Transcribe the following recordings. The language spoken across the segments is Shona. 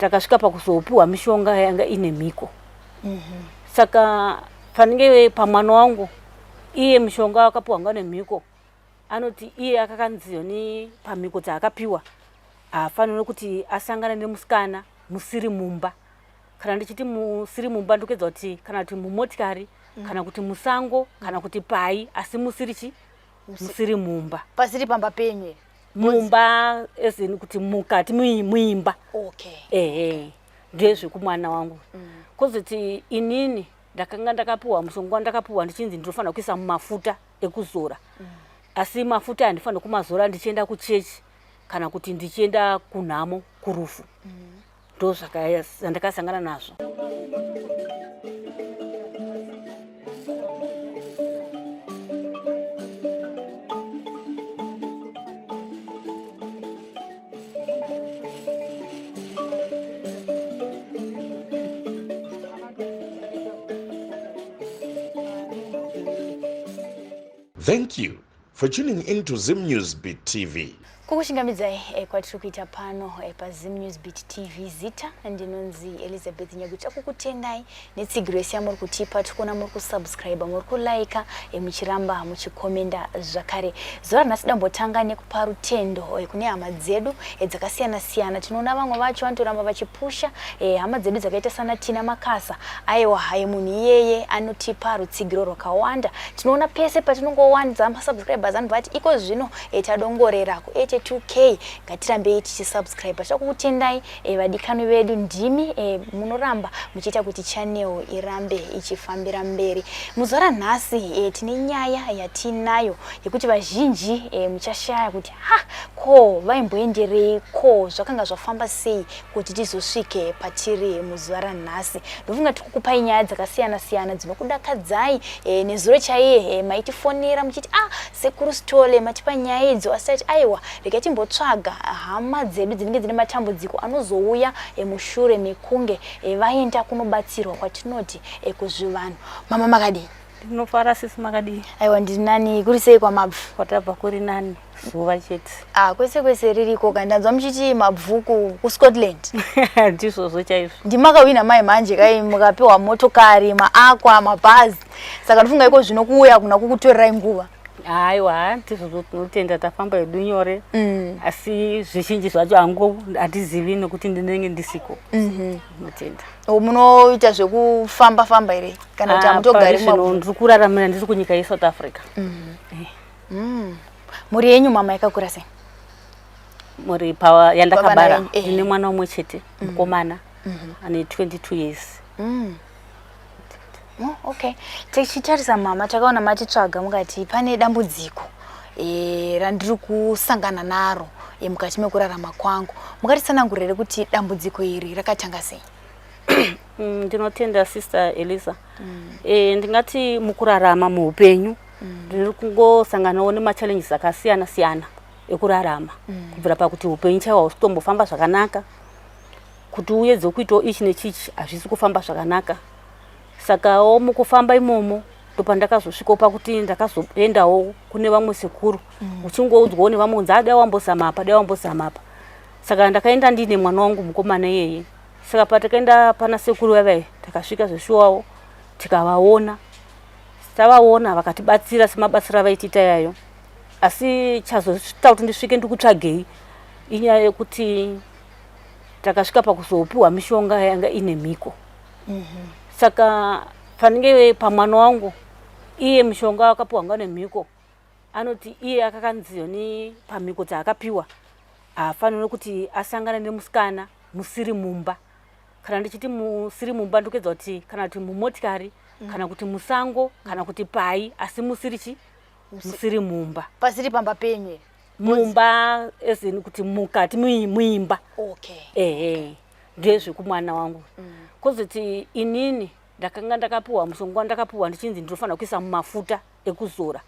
Takasvika pakuzopiwa mishonga yanga ine mhiko. Saka panenge pamwana wangu iye mushonga wakapiwa nga nemhiko anoti iye akakanziyo ni pamhiko dzaakapiwa haafaniri kuti asangane nemusikana musiri mumba. Kana ndichiti musiri mumba ndikuedza kuti kana kuti mumotikari kana kuti musango kana kuti pai, asi musiri chi musiri mumba. Pasiri pamba penyu here? Mumba as in kuti mukati muimba. Okay. Ehe, ndezvekumwana wangu. Kozoti inini ndakanga ndakapiwa mushonga wandakapiwa ndichinzi ndinofanira kuisa mumafuta ekuzora. Asi mafuta handifanira kumazora ndichienda kuchechi kana kuti ndichienda kunhamo kurufu. Ndo zvandakasangana nazvo. Thank you for tuning in to Zim News Beat TV. Kukuchingamidzai kwatiri kuita pano paZim News Beat TV. Zita ndinonzi Elizabeth Nyaguta. Kukutendai netsigiro yese yamuri kutipa. Tiri kuona muri kusubscribe, muri kulike, muchiramba muchikomenda zvakare. Zuva ranhasi dambotanga nekupa rutendo kune hama dzedu dzakasiyana siyana. Tinoona vamwe vacho vanotoramba vachipusha hama dzedu dzakaita sana Tina Makasa. Aiwa, munhu iyeye anotipa rutsigiro rwakawanda. Tinoona pese patinongowanza masubscribers anobva ati iko zvino tadongorera ku 82k, ngatirambei tichisubscribe. Tinoda kukutendai vadikanwi vedu, ndimi munoramba muchiita kuti channel irambe ichifambira mberi. Muzuva ranhasi tine nyaya yatinayo yekuti vazhinji muchashaya kuti ha, ko vaimboenderei, ko zvakanga zvafamba sei kuti tizosvike patiri muzuva ranhasi. Ndofunga tiri kukupai nyaya dzakasiyana siyana dzinokudakadzai. Nezuro chaiye maitifonera muchiti sekuru Sithole matipa nyaya idzo, asi tati aiwa regai timbotsvaga hama dzedu dzinenge dzine matambudziko anozouya mushure mekunge vaenda kunobatsirwa kwatinoti kuzvivanhu. Mama makadii? Ndinofara sisi, makadii? Aiwa ndiri nani. Kuri sei kwaMabvu? Kwatabva kuri nani, zuva chete. Kwese kwese ririko. Kandanzwa muchiti Mabvuku kuScotland. Ndizvozvo chaizvo. Ndimakawina mai manje kai, mukapiwa motokari, maakwa, mabhazi, saka ndofunga iko zvino kuuya kuna kukutorerai nguva. Aiwa ndizvozvo, tinotenda, tafamba hedu nyore. Asi zvizhinji zvacho hangu handizivi nekuti ndinenge ndisiko. Tinotenda. Munoita zvekufamba famba here kana kuti hamutogari? Zvino ndiri kuraramira ndiri kunyika yeSouth Africa. Mhuri yenyu mama yakakura sei? Mhuri pawa yandakabara, ndine mwana umwe chete, mukomana ane 22 years. Oh, okay. Tichitarisa mama, takaona matitsvaga mukati pane dambudziko randiri kusangana naro mukati mekurarama kwangu. Mukatitsanangurire kuti dambudziko iri rakatanga sei? Ndinotenda sister Elisa. Ndingati mukurarama muupenyu ndiri kungosanganawo nemachallenges akasiyana siyana ekurarama, kubvira pakuti upenyu chaiwo hausi kutombofamba zvakanaka, kuti uedze kuitawo ichi nechichi hazvisi kufamba zvakanaka. Sakawo mukufamba imomo ndopandakazosvikawo pakuti ndakazoendawo kune vamwe sekuru, uchingoudzwawo nevamwe kunzi dai wambozama apa, dai wambozama apa. Saka ndakaenda ndiine mwana wangu mukomana iyeye. Saka patakaenda pana sekuru vavai, takasvika zveshuwawo tikavaona. Tavaona vakatibatsira semabatsiro avaitiita yayo. Asi chazoita kuti ndisvike ndikutsvagei inyaya yekuti takasvika pakuzopiwa mishonga yanga ine mhiko. Saka panenge pamwana wangu iye mushonga wakapiwa nga nemhiko anoti iye akakanziyo ni pamhiko dzaakapiwa haafaniri kuti asangane nemusikana musiri mumba. Kana ndichiti musiri mumba ndikuedza kuti kana kuti mumotikari kana kuti musango kana kuti pai, asi musiri chi musiri mumba. Pasiri pamba penyu here? Mumba as in kuti mukati muimba. Okay. Ehe, ndezvekumwana wangu. Kozoti inini ndakanga ndakapiwa mushonga wandakapiwa ndichinzi ndinofanira kuisa mumafuta ekuzora.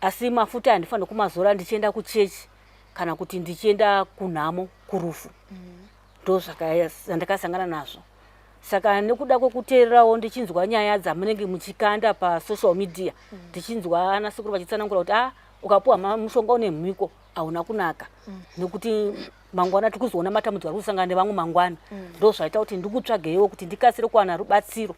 Asi mafuta handifanira kumazora ndichienda kuchechi kana kuti ndichienda kunhamo kurufu. Ndo zvandakasangana nazvo. Saka nekuda kwekuteererawo ndichinzwa nyaya dzamunenge muchikanda pasocial media, ndichinzwa ana sekuru vachitsanangura kuti Ukapuwa mushonga une mhiko hauna kunaka, nekuti mangwana tikuzoona matambudziko ari kusangana nevamwe mangwana. Ndo zvaita kuti ndikutsvageiwo kuti ndikasire kuwana rubatsiro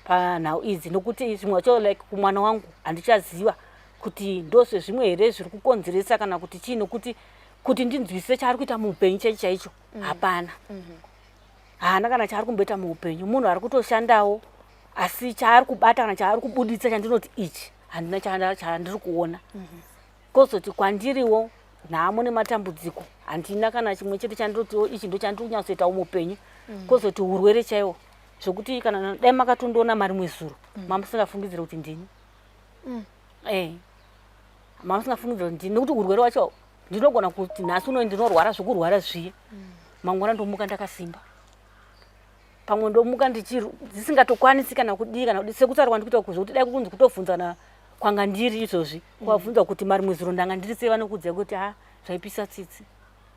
panhau idzi, nokuti zvimwe zvacho, like kumwana wangu, handichaziva kuti ndozvezvimwe here zviri kukonzeresa kana kuti chii, nokuti kuti ndinzwisise chaari kuita muupenyu chaicho chaicho, hapana. Haana kana chaari kumboita muupenyu. Munhu ari kutoshandawo, asi chaari kubata kana chaari kubuditsa chandinoti ichi, handina chandiri kuona. Kozoti kwandiriwo nhamo nematambudziko, handina kana chimwe chete chandinotiwo ichi ndo chandiri kunyatsoitawo muupenyu. Kozoti urwere chaiwo, zvokuti kana dai makatondiona marimwe zuro, mamusingafungidzire kuti ndini. Mamusingafungidzire kuti ndini, nekuti urwere wacho ndinogona kuti nhasi uno ndinorwara zvokurwara zviye, mangwana ndomuka ndakasimba, pamwe ndomuka ndisingatokwanisi kana kudii kana kudii, sekutaura kwandikuita kuzvo, kuti dai kunzi kutobvunzana kwanga ndiri izvozvi, kwabvunza kuti marimwe zuro ndanga ndiri sei, vanokuudza kuti ha, zvaipisa tsitsi.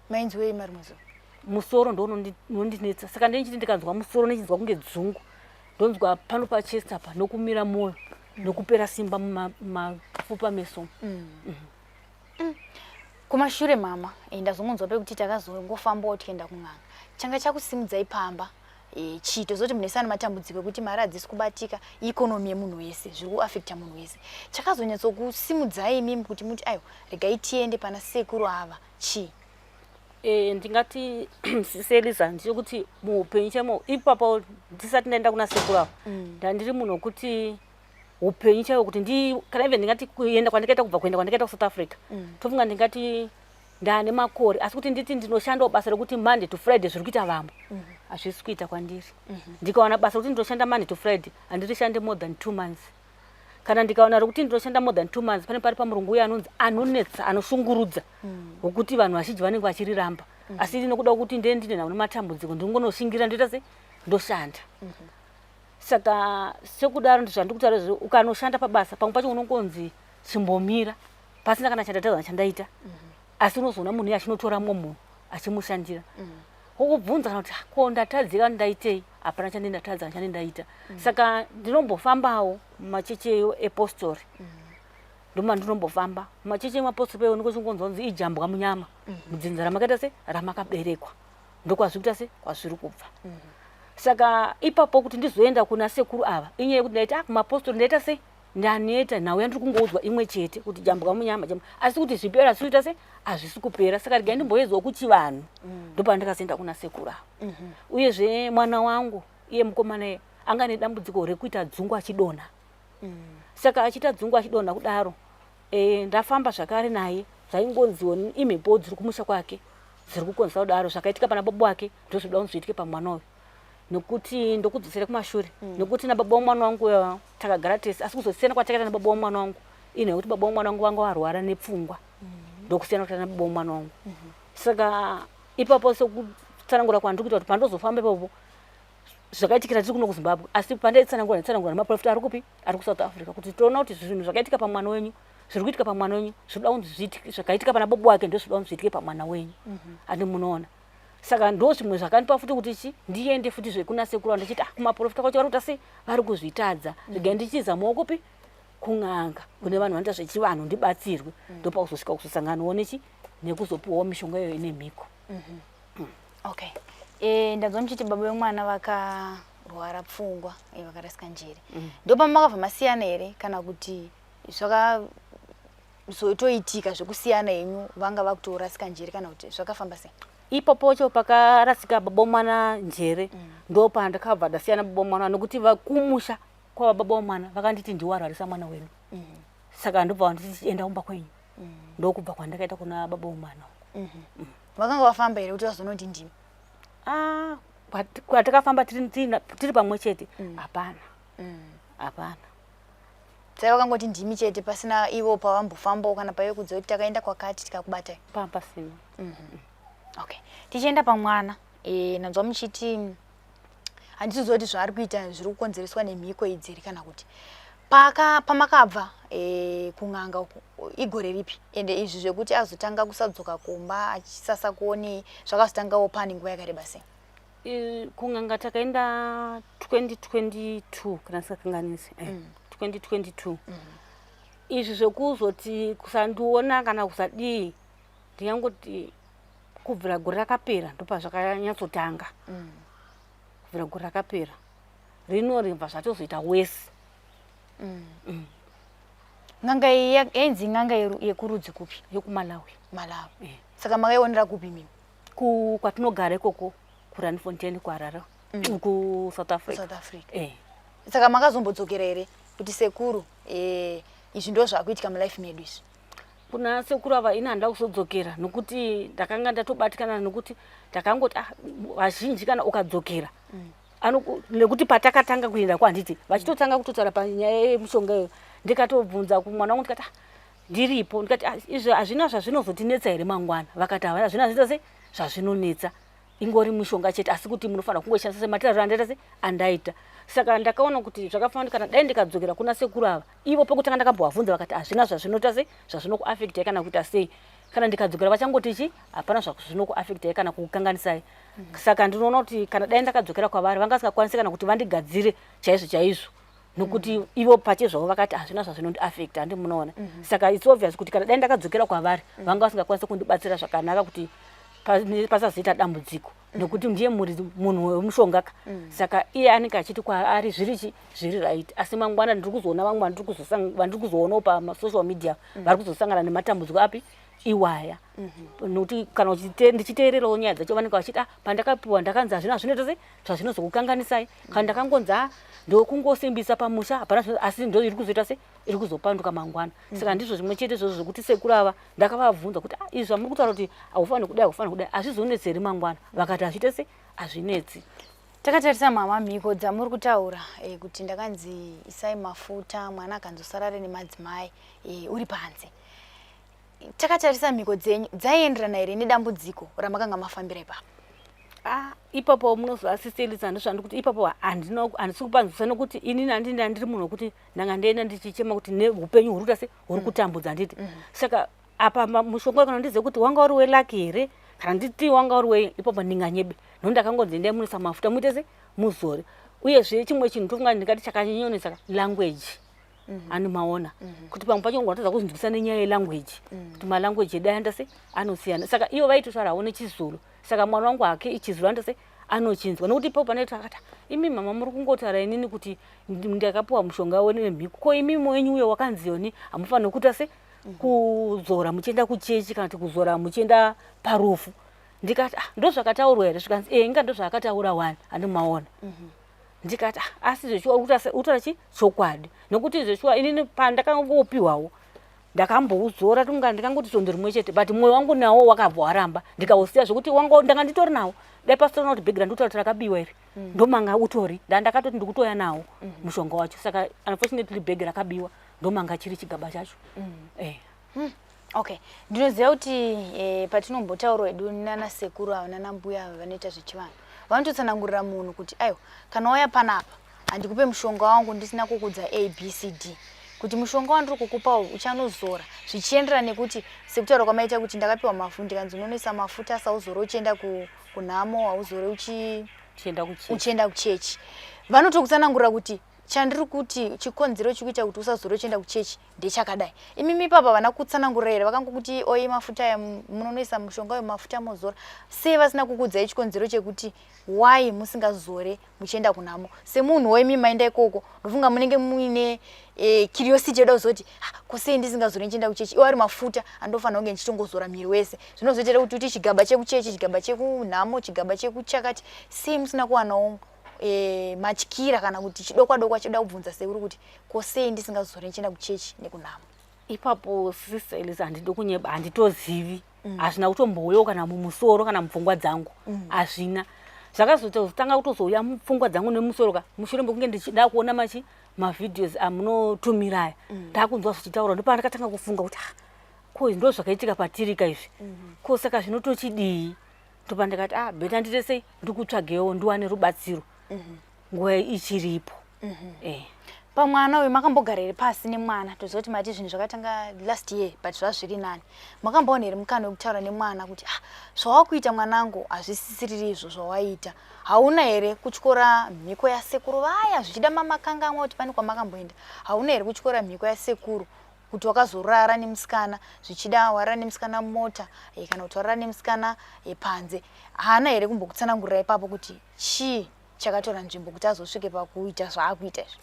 Mainzwei marimwe zuro? Musoro ndo unondinetsa. Saka ndinchiti ndikanzwa musoro, ndichinzwa kunge dzungu, ndonzwa pano pachest apa, nokumira mwoyo, nokupera simba mumapfupa, meso. Kumashure mama, ndazongonzwa pekuti takazongofambawo tienda kun'anga. Changa chakusimudzai pamba chii? Tozoti munesana matambudziko ekuti mari hadzisi kubatika, economy yemunhu wese, zviri kuafecta munhu wese. Chakazonyatsokusimudzai imimi kuti muti, "Aiwa, regai tiende pana sekuru ava," chii? Ndingati seliza ndechekuti muupenyu chaimo ipapo, ndisati ndaenda kuna sekuru ava, ndandiri munhu wekuti upenyu chaiwo kuti ndi kana even ndingati kuenda kwandikaita, kubva kuenda kwandikaita kuSouth Africa, tofunga ndingati ndaane makore, asi kuti nditi ndinoshandawo basa rekuti Monday to Friday zviri kuita vamwe, hazvisi kuita kwandiri. Ndikawana basa rekuti ndinoshanda Monday to Friday, handirishande more than 2 months. Kana ndikaona rokuti ndinoshanda more than 2 months, pane pari pamurungu uye anonzi anonetsa, anoshungurudza, wokuti vanhu vazhinji vanenge vachiriramba. Asi nokuda kwekuti ndee ndine nhau nematambudziko, ndingonoshingira, ndoita se ndoshanda. Saka sekudaro ndizvandiri kutaura izvo, ukanoshanda pabasa, pamwe pacho unongonzi chimbomira pasina kana chandatadza chandaita, asi unozoona munhu iye achinotora mumwe munhu achimushandira, wokubvunza kana kuti, "Ah, ko ndatadzika, ndaitei?" Hapana chande ndatadza kana chande ndaita. Saka ndinombofambawo mumacheche epostori, ndoma ndinombofamba mumacheche emapostori peyo, ndikochingonzwa kunzi ijambwa munyama mudzinza ramakaita se ramakaberekwa, ndokwazviri kuita se kwazviri kubva. Saka ipapo kuti ndizoenda kuna sekuru ava, inyaya yekuti ndaita, ah, kumapostori ndaita sei, ndaneta, nhau yandiri kungoudzwa imwe chete kuti jambwa munyama, jambwa, asi kuti zvipera zvinoita se hazvisi kupera. Saka regai ndimboedzawo kuchivanhu. Ndopandakazoenda kuna sekuru ava. Uyezve mwana wangu iye mukomana iye anga nedambudziko rekuita dzungu achidonha. Saka achiita dzungu achidonha kudaro, ndafamba zvakare naye, zvaingonziwo imhepo dziri kumusha kwake dziri kukonzesa kudaro. Zvakaitika pana baba wake ndozvinoda kunzi zviitike pamwana uyu, nekuti ndokudzosera kumashure, nekuti nababa womwana wangu uyo takagara tese, asi kuzosiyana kwatakaita nababa womwana wangu ino yekuti baba womwana wangu vanga varwara nepfungwa, ndokusiyana kwatakaita nababa womwana wangu. Saka ipapo sekutsanangura kwandiri kuita kuti pandozofamba ipapo, zvakaitikira tiri kuno kuZimbabwe, asi pandaitsanangura, ndaitsanangura nemaprofita ari kupi, ari kuSouth Africa, kuti toona kuti zvinhu zvakaitika pamwana wenyu, zviri kuitika pamwana wenyu, zvinoda kunzi zviitike, zvakaitika pana baba wake ndo zvinoda kunzi zviitike pamwana wenyu. Andi munoona? Saka ndo zvimwe zvakandipa futi kuti chi ndiende futi zvekuna sekuru, ndichiti, ah, kumaprofita kwacho vari kuita sei, vari kuzvitadza, regai ndichizamawo kupi, kun'anga, kune vanhu vanoita zvechivanhu, ndibatsirwe. Ndopakuzosvika kuzosanganawo nechi nekuzopiwawo mishonga iyoyo ine mhiko. Okay, ndanzwa muchiti baba vemwana vakarwara pfungwa, vakarasika njere. Ndopamakabva masiyana here, kana kuti zvakazotoitika zvekusiyana henyu vanga vakutorasika njere, kana kuti zvakafamba sei? Ipopocho pakarasika baba mwana njere, ndo pandakabva ndasiyana baba mwana, nokuti vakumusha kwava baba mwana vakanditi ndiwarwarisa mwana wedu. Saka ndobva vanditi enda kumba kwenyu. Ndokubva kwandakaita kuna baba womwana. Vakanga vafamba here kuti vazonoti ndimi? Ah, kwatakafamba tiri pamwe chete, hapana, hapana. Sai vakangoti ndimi chete, pasina ivo pavambofambawo kana paive kudza kuti takaenda kwakati tikakubatai? Pasina. Okay, tichienda pamwana, nanzwa muchiti handisiziva kuti zvaari kuita zviri kukonzereswa nemhiko idzi here, kana kuti paka pamakabva kun'anga uku igore ripi? Ende izvi zvekuti azotanga kusadzoka kumba achisasa kuonei, zvakazotangawo pane nguva yakareba sei? Kun'anga takaenda 2022 kana ndisingakanganisi, 2022. Izvi zvekuzoti kusandiona kana kusadii, ndingangoti kubvira gore rakapera ndopazvakanyatsotanga. Kubvira gore rakapera rino ribva zvatozoita wesi. N'anga iyi yainzi n'anga yekurudzi kupi? YekuMalawi. Malawi. Saka makaionera kupi mimi? Kwatinogara ikoko kuRandfontein, kuHarare, kuSouth Africa. South Africa. Saka makazombodzokera here kuti sekuru, izvi ndo zvakuitika mulife medu izvi? Kuna sekuru ava ini handida kuzodzokera nokuti ndakanga ndatobatikana, nokuti ndakangoti, ah, vazhinji kana ukadzokera nekuti patakatanga kuenda kwanditi vachitotanga kutotaura panyaya yemushonga iyo, ndikatobvunza kumwana wangu, ndikati, "Ah, ndiripo," ndikati, "Ah, izvi hazvina zvazvinozotinetsa here mangwana?" Vakati havana, hazvina zvinoita se zvazvinonetsa, ingori mushonga chete, asi kuti munofanira kungoshandisa sematauriro andaita se andaita. Saka ndakaona kuti zvakafanana kana dai ndikadzokera kuna sekuru ava, ivo pekutanga ndakambovabvunza vakati hazvina zvazvinoita se zvazvinokuafectai kana kuita sei. Kana ndikadzokera vachangoti chi hapana zvazvinokuafectai kana kukukanganisai. Saka ndinoona kuti kana dai ndakadzokera kwavari vanga vasingakwanisi kana kuti vandigadzire chaizvo chaizvo, nokuti ivo pachezvavo vakati hazvina zvazvinondiafecta, handi munoona? Saka it's obvious kuti kana dai ndakadzokera kwavari vanga vasingakwanisi kundibatsira zvakanaka kuti pasazoita dambudziko, nokuti ndiye muridzi munhu wemushonga ka. Saka iye anenge achiti kwaari zviri chi zviri right, asi mangwana ndiri kuzoona vamwe vandiri kuzoonawo pamasocial media vari kuzosangana nematambudziko api iwaya, nokuti kana ndichiteererawo nyaya dzacho vanenge vachiti, "Ah, pandakapiwa ndakanzi hazvina zvinoita se zvazvinozokukanganisai," kana ndakangonzi, "Ah, ndokungosimbisa pamusha, hapana asi ndo iri kuzoita se iri kuzopanduka mangwana." Saka ndizvo zvimwe chete izvozvo zvekuti sekuru ava ndakavabvunza kuti, "Ah, izvi zvamuri kutaura kuti haufaniri kudai, haufaniri kudai, hazvizonetsi here mangwana?" Vakati hazviite se hazvinetsi. Takatarisa mama, mhiko dzamuri kutaura, kuti ndakanzi isai mafuta, mwana akanzosarare nemadzimai, uri panze. Takatarisa mhiko dzenyu dzaienderana here nedambudziko ramakanga mafambira ipapo? Ah, ipapo munozoasiselisa ndozvandi kuti ipapo handisi kupanzwisa, nokuti inini handini ndiri munhu wekuti ndanga ndienda ndichichema kuti neupenyu huri kuita se huri kutambudza, handiti? Saka apa mushonga kana ndizive kuti wanga uri welucky here kana nditi wanga uri wei, ipapo ndinganyebe, nokuti ndakangonzi endai munoisa mafuta muite se muzore. Uyezve chimwe chinhu tofunga ndingati chakanyanyonetsa language, ani maona kuti pamwe pacho ungatadza kuzvinzwisa nenyaya yelanguage, kuti malanguage edu ayanda se anosiyana. Saka ivo vaitotaurawo nechiZulu, saka mwana wangu hake ichiZulu anda se anochinzwa, nokuti ipapo panoita akati, "Imi mama muri kungotaura inini kuti ndakapiwa mushonga nemhiko, ko imi wenyu uyo wakanziyoni hamufaniri kuita se kuzora muchienda kuchechi kana kuti kuzora muchienda parufu?" Ndikati, "Ah, ndo zvakataurwa here?" Zvikanzi, "E, inga ndo zvaakataura wani, handi maona?" Ndikati, "Ah, asi zveshuwa uri kutaura chi chokwadi?" Nokuti zveshuwa inini pandakangopiwawo ndakambouzora tunga ndikangoti svondo rimwe chete, but mwoyo wangu nawo wakabva waramba, ndikausiya, zvekuti wanga ndanga nditori nawo. Dai pasitorina kuti bhegi randikutaura kuti rakabiwa iri, ndomanga utori ndakatoti ndikutoya nawo mushonga wacho. Saka unfortunately bhegi rakabiwa, ndomanga chiri chigaba chacho. Okay, ndinoziva kuti patinombotaura hedu nana sekuru ava nana mbuya ava vanoita zvechivanhu, vanototsanangurira munhu kuti aiwa, kana wauya panapa handikupe mushonga wangu ndisina kukudza ABCD, kuti mushonga wandiri kukupa uyu uchanozora zvichienderana nekuti sekutaura kwamaita kuti ndakapiwa mavhu, ndikanzi unonoisa mafuta, asi hauzore uchienda kunhamo, hauzore chienda kuchechi. Uchienda kuchechi. Vanotokutsanangurira kuti chandiri kuti chikonzero chikuita kuti usazore uchienda kuchechi ndechakadai. Imimi ipapa vana kutsanangurira here? Vakangokuti oyi mafuta aya, munonoisa mushonga uyu mafuta mozora. Sei vasina kukudzai chikonzero chekuti why musingazore muchienda kunhamo? Semunhu woimi maenda ikoko, ndofunga munenge muine curiosity yoda kuzoti, "Ah, ko sei ndisingazore ndichienda kuchechi, iwo ari mafuta andofanira kunge ndichitongozora miri wese?" Zvinozoitira kuti uti chigaba chekuchechi, chigaba chekunhamo, chigaba chekuchakati. Sei musina kuwanawo matyira kana kuti chidokwa dokwa choda kubvunza sekuru kuti ko sei ndisingazore ndichienda kuchechi nekunhamo? Ipapo, Sister Elisa, handidi kunyeba, handitozivi. Hazvina kutombouyawo kana mumusoro kana mupfungwa dzangu, hazvina. Zvakazotanga kutozouya mupfungwa dzangu nemusoro ka mushure mekunge ndichida kuona machi mavideos amunotumira aya, ndakunzwa zvichitaura, ndopandakatanga kufunga kuti, "Ah, ko ndo zvakaitika patiri ka izvi, ko saka zvinotochidii?" Ndopandakati, "Ah, better ndite sei, ndikutsvagewo ndiwane rubatsiro nguva ichiripo." Pamwana uyu makambogara here pasi nemwana? Toziva kuti mati zvinhu zvakatanga last year, but zvazviri nani. Makambowana here mukana wekutaura nemwana kuti, "Ah, zvawakuita mwanangu hazvisisiriri izvo zvawaita"? Hauna here kutyora mhiko yasekuru vaya? Zvichida mamakangamwa kuti pane kwamakamboenda. Hauna here kutyora mhiko yasekuru? Kuti wakazorara nemusikana, zvichida warara nemusikana mumota kana kuti warara nemusikana panze, haana here kumbokutsanangurira ipapo kuti chii chakatora nzvimbo kuti azosvike pakuita zvaakuita izvi?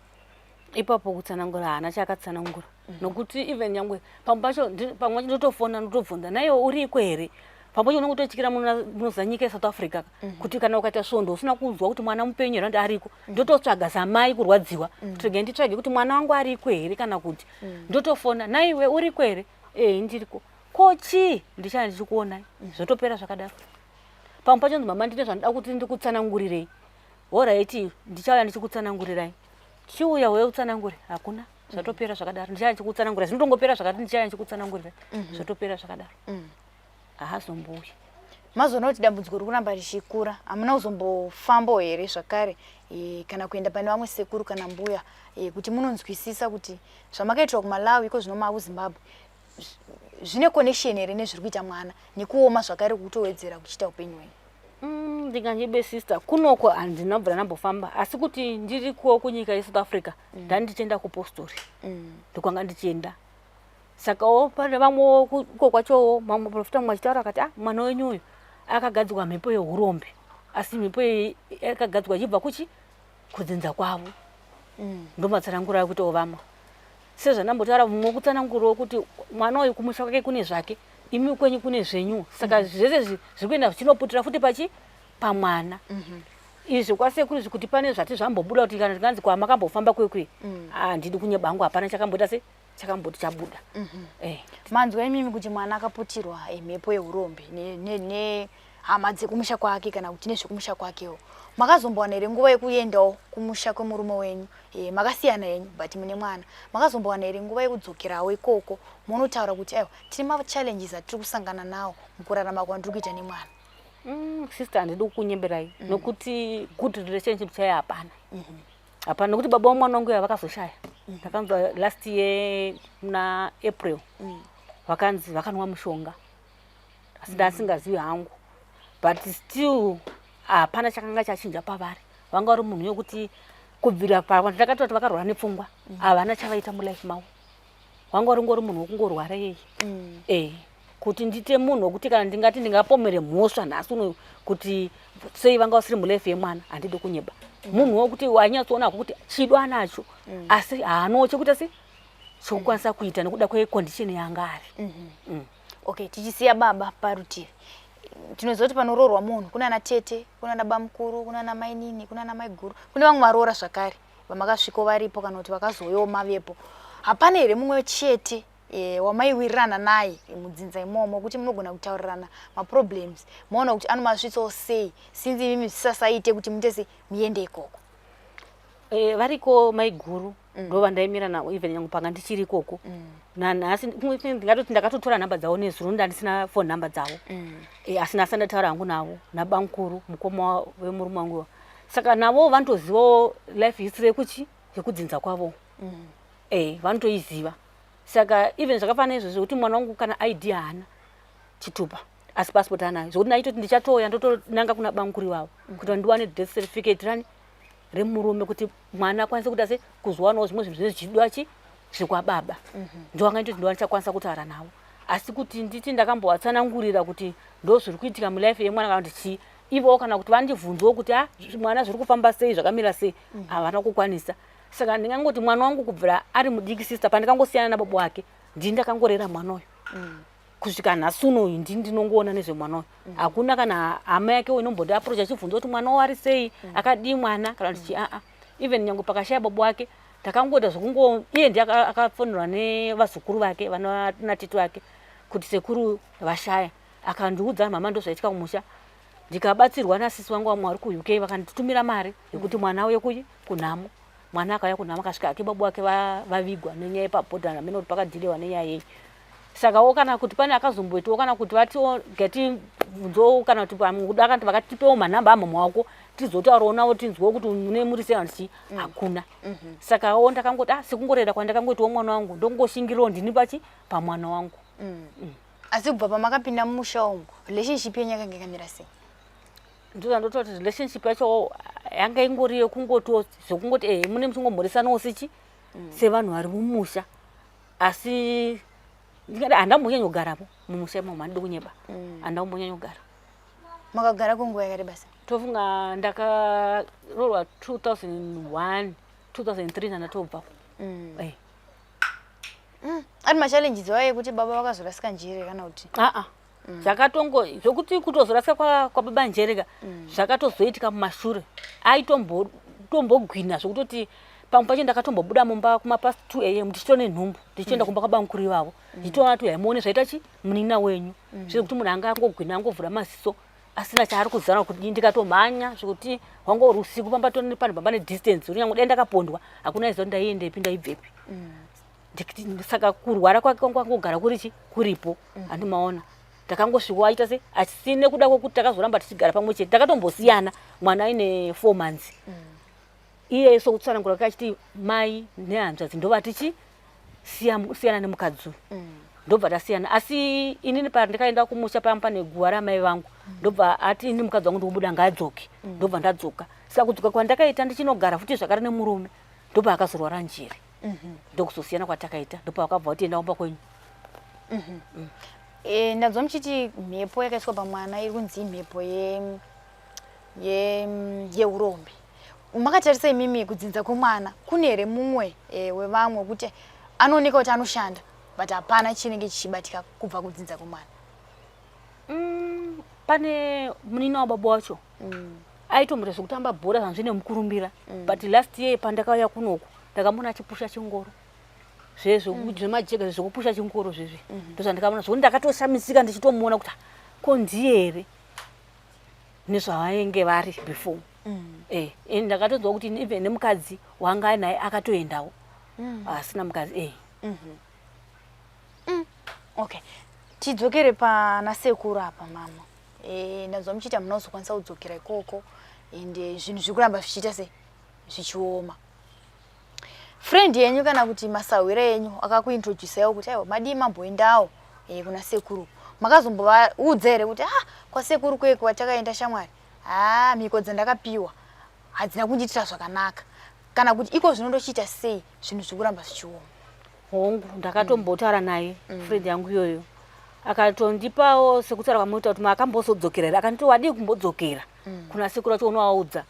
Ipapo kutsanangura haana chaakatsanangura, nokuti even nyangwe pamwe pacho pamwe pacho ndotofona, ndotobvunza, "Naiwe uriko here?" Pamwe pacho unongototyira munoziva nyika yeSouth Africa, kuti kana ukaita svondo usina kunzwa kuti mwana mupenyu here, kuti ariko, ndototsvaga samai kurwadziwa kuti regai nditsvage kuti mwana wangu ariko here kana kuti ndotofona, "Naiwe uriko here?" "Ee, ndiriko. Ko chii?" "Ndichaya ndichikuonai." Zvotopera zvakadaro. Pamwe pacho nzi, "Mama, ndine zvandida kuti ndikutsanangurirei." "Alright, ndichauya ndichikutsanangurirai." "Chiuya uye utsanangure." Hakuna, zvatopera zvakadaro. "Ndichauya ndichikutsanangurira." Zvinotongopera zvakati, "Ndichauya ndichikutsanangurirai." Zvotopera zvakadaro, haazombuyi. Mazoona kuti dambudziko riri kuramba richikura, hamuna kuzombofambawo here zvakare kana kuenda pane vamwe sekuru kana mbuya kuti munonzwisisa kuti zvamakaitirwa kuMalawi iko zvino maakuZimbabwe zvine connection here nezviri kuita mwana nekuoma zvakare kutowedzera kuchiita upenyu hwenyu? Ndinganyibe sister, kunoko handina kubvira ndambofamba, asi kuti ndirikuwo kunyika yeSouth Africa, ndandichienda kupostori, ndokwanga ndichienda. Sakawo pane vamwewo uko kwachowo, mamwe profita mumwe achitaura akati, "Ah, mwana wenyu uyu akagadzirwa mhepo yeurombe, asi mhepo iyi yakagadzirwa ichibva kuchi kudzinza kwavo." Ndomatsananguro akuitawo vamwe, sezvandambotaura, mumwe kutsanangurawo kuti mwana uyu kumusha kwake kune zvake, imi kwenyu kune zvenyu, saka zvese zviri kuenda zvichinoputira futi pachi pamwana. Izvi kwasekuru izvi, kuti pane zvati zvambobuda, kuti kana tinganzi kwamakambofamba kwekwe, handidi kunyeba hangu, hapana chakamboita se chakamboti chabuda. Manzwa imimi kuti mwana akaputirwa mhepo yeurombe nehama dzekumusha kwake kana kuti nezvekumusha kwakewo. Makazombowana here nguva yekuendawo kumusha kwemurume wenyu? Makasiyana henyu but mune mwana. Makazombowana here nguva yekudzokerawo ikoko munotaura kuti, "Aiwa, tine machallenges atiri kusangana nawo mukurarama kwandiri kuita nemwana"? Sister, handidi kukunyeberai, nokuti good relationship chaiyo hapana, hapana, nokuti baba vamwana wangu iya vakazoshaya. Ndakanzwa last year muna April vakanzi vakanwa mushonga, asi ndasingazivi hangu, but still hapana chakanga chachinja pavari. Vanga vari munhu wekuti kubvira ndakatoti vakarwara nepfungwa, havana chavaita mulife mavo. Vanga vari ngori munhu wekungorwara iyeye. Kuti ndite munhu wekuti kana ndingati ndingapomere mhosva nhasi uno kuti sei vanga vasiri mulife yemwana, handidi kunyeba. Munhu wekuti wanyatsoona kuti chido anacho, asi haanawo chekuita se chokukwanisa kuita nekuda kwecondition yaanga ari. Okay, tichisiya baba parutivi, tinoziva kuti panoroorwa munhu kuna ana tete, kuna ana bamukuru, kuna ana mainini, kuna ana maiguru, kune vamwe varoora zvakare vamakasviko varipo kana kuti vakazouyawo mavepo. Hapana here mumwe chete wamaiwirirana naye mudzinza imomo kuti munogona kutaurirana maproblems, maona kuti anomasvitsawo sei, sinzi imimi zvisasaite kuti muite sei muende ikoko? Variko maiguru, ndo vandaimira navo even nyange panga ndichiri ikoko. Nanhasi ndingatoti ndakatotora nhamba dzavo nezuro, ndandisina phone number dzavo. Asi nhasi ndataura hangu navo, nabamukuru mukoma wemurume wangu. Saka navo vanotozivawo life history yekuchi yekudzinza kwavo. Vanotoiziva. Saka even zvakafanana izvozvo zvekuti mwana wangu kana ID haana, chitupa, asi passport anayo, zvokuti ndaitoti ndichatouya ndotonanga kuna bamukuru vavo kuti ndiwane death certificate rani remurume, kuti mwana akwanise kuita se kuzowanawo zvimwe zvinhu zvinenge zvichidiwa chi zvekwababa. Ndowanga nditoti ndowandichakwanisa kutaura navo, asi kuti nditi ndakambovatsanangurira kuti ndo zviri kuitika mulife yemwana kana kuti chii, ivowo kana kuti vandibvunzewo kuti, "A, mwana zviri kufamba sei, zvakamira sei?" Havana kukwanisa. Saka ndingangoti mwana wangu kubvira ari mudiki, sister, pandikangosiyana nababa wake, ndini ndakangorera mwana uyu kusvika nhasi unoyu. Ndini ndinongoona nezvemwana uyu. Hakuna kana hama yake inomboti approach achibvunza kuti mwana wari sei, akadii mwana kana kuti chii. Aa, even nyange pakashaya baba wake, takangoita zvekungo iye ndiye akafonerwa nevazukuru vake, vana natete vake, kuti sekuru vashaya. Akandiudza, "Mama, ndozvaitika kumusha." Ndikabatsirwa nasisi vangu vamwe vari kuUK, vakanditumira mari yekuti mwana auye kuyi kunhamo. Mwana akauya kunhamo, akasvika ake baba wake vavigwa nenyaya yepabhodha, hamene kuti pakadhilewa nenyaya yei. Sakawo kana kuti pane akazomboitawo kana kuti vatiwo gatibvunzewo kana kuti pamwe kuda kana kuti vakatipewo manhamba amama wako tizotaurawo navo, tinzwewo kuti mune muri sei kana kuti chii, hakuna. Sakawo ndakangoti, ah, sekungorera kwandakangoitawo mwana wangu, ndongoshingirawo ndini pachi pamwana wangu. Asi kubva pamakapinda mumusha umu, relationship yenyu yakanga yakamira sei? Ndozvandototi relationship yacho yanga ingori yekungotiwo zvekungoti, ehe, mune muchingomhoresanawo sechi sevanhu vari mumusha. Asi ndingada handambonyanya kugaramo mumusha imomo, handidi kunyeba, handambonyanya kugara. Makagara kwenguva yakareba sei? Tofunga ndakaroorwa 2001, 2003 ndandatobvako. Eh. Ari machallenges wayo ekuti baba vakazorasika njere kana kuti? Aa, zvakatongo zvokuti kutozorasika kwababa njereka zvakatozoitika mumashure. Aitombogwina zvokutoti pamwe pacho ndakatombobuda mumba kumapast 2 am ndichitone nhumbu, ndichienda kumba kwabamukuru ivavo, ndichitoona kuti haimuone zvaita chi munin'ina wenyu, zvekuti munhu anga angogwina, angovhura maziso asina chaari kuzana kuti ndikatomhanya zvekuti wanga uri usiku pamba tone pane pamba nedistance uri nyange dai ndakapondwa hakuna aiziva kuti ndaiendepi, ndaibvepi. Saka kurwara kwake kwanga kwangogara kuri chi kuripo. Handimaona takangosvika aita se, asi nekuda kwekuti takazoramba tichigara pamwe chete, takatombosiyana mwana aine 4 months. Iye sokutsanangura kwake achiti mai nehanzvadzi ndovati chi siyana nemukadzi uyu. Ndobva tasiyana, asi inini pa ndikaenda kumusha pamba pane guva ramai vangu, ndobva ati ini mukadzi wangu ndikubuda, ngaadzoke. Ndobva ndadzoka. Saka kudzoka kwandakaita ndichinogara futi zvakare nemurume, ndobva akazorwara njere, ndokuzosiyana kwatakaita, ndobva vakabva kuti enda kumba kwenyu. Ndanzwa muchiti mhepo yakaiswa pamwana iri kunzi imhepo yeurombe. Makatarisa imimi kudzinza kwemwana, kune here mumwe wevamwe wekuti anooneka kuti anoshanda, but hapana chinenge chichibatika kubva kudzinza kwemwana? Pane munini wababa wacho aitomboita zvekutamba bhora zvanzvi nemukurumbira, but last year pandakauya kunoku ndakamuona achipusha chingoro zvezvo zvemajega zvekupusha chingoro zvezvi. Ndozvandikaona zvokuti ndakatoshamisika ndichitomuona kuti, "Ah, ko ndiye here nezvavainge vari before?" And ndakatonzwa kuti even nemukadzi wanga ainaye akatoendawo, asina mukadzi. Okay, tidzokere pana sekuru apa, mama. Ndanzwa muchiita hamuna kuzokwanisa kudzokera ikoko and zvinhu zviri kuramba zvichiita sei, zvichioma. Friend yenyu kana kuti masahwira enyu akakuintroducaiwo kuti aiwa, madii mamboendawo kuna sekuru, makazombovaudza here kuti, "Ah, kwasekuru kweko kwatakaenda shamwari, ha, mhiko dzandakapiwa hadzina kundiitira zvakanaka," kana kuti iko zvino ndochiita sei, zvinhu zviri kuramba zvichioma? Hongu, ndakatombotaura naye friend yangu iyoyo, akatondipawo sekutaura kwamuita kuti makambozodzokera here, akanditi wadii kumbodzokera kuna sekuru acho unovaudza.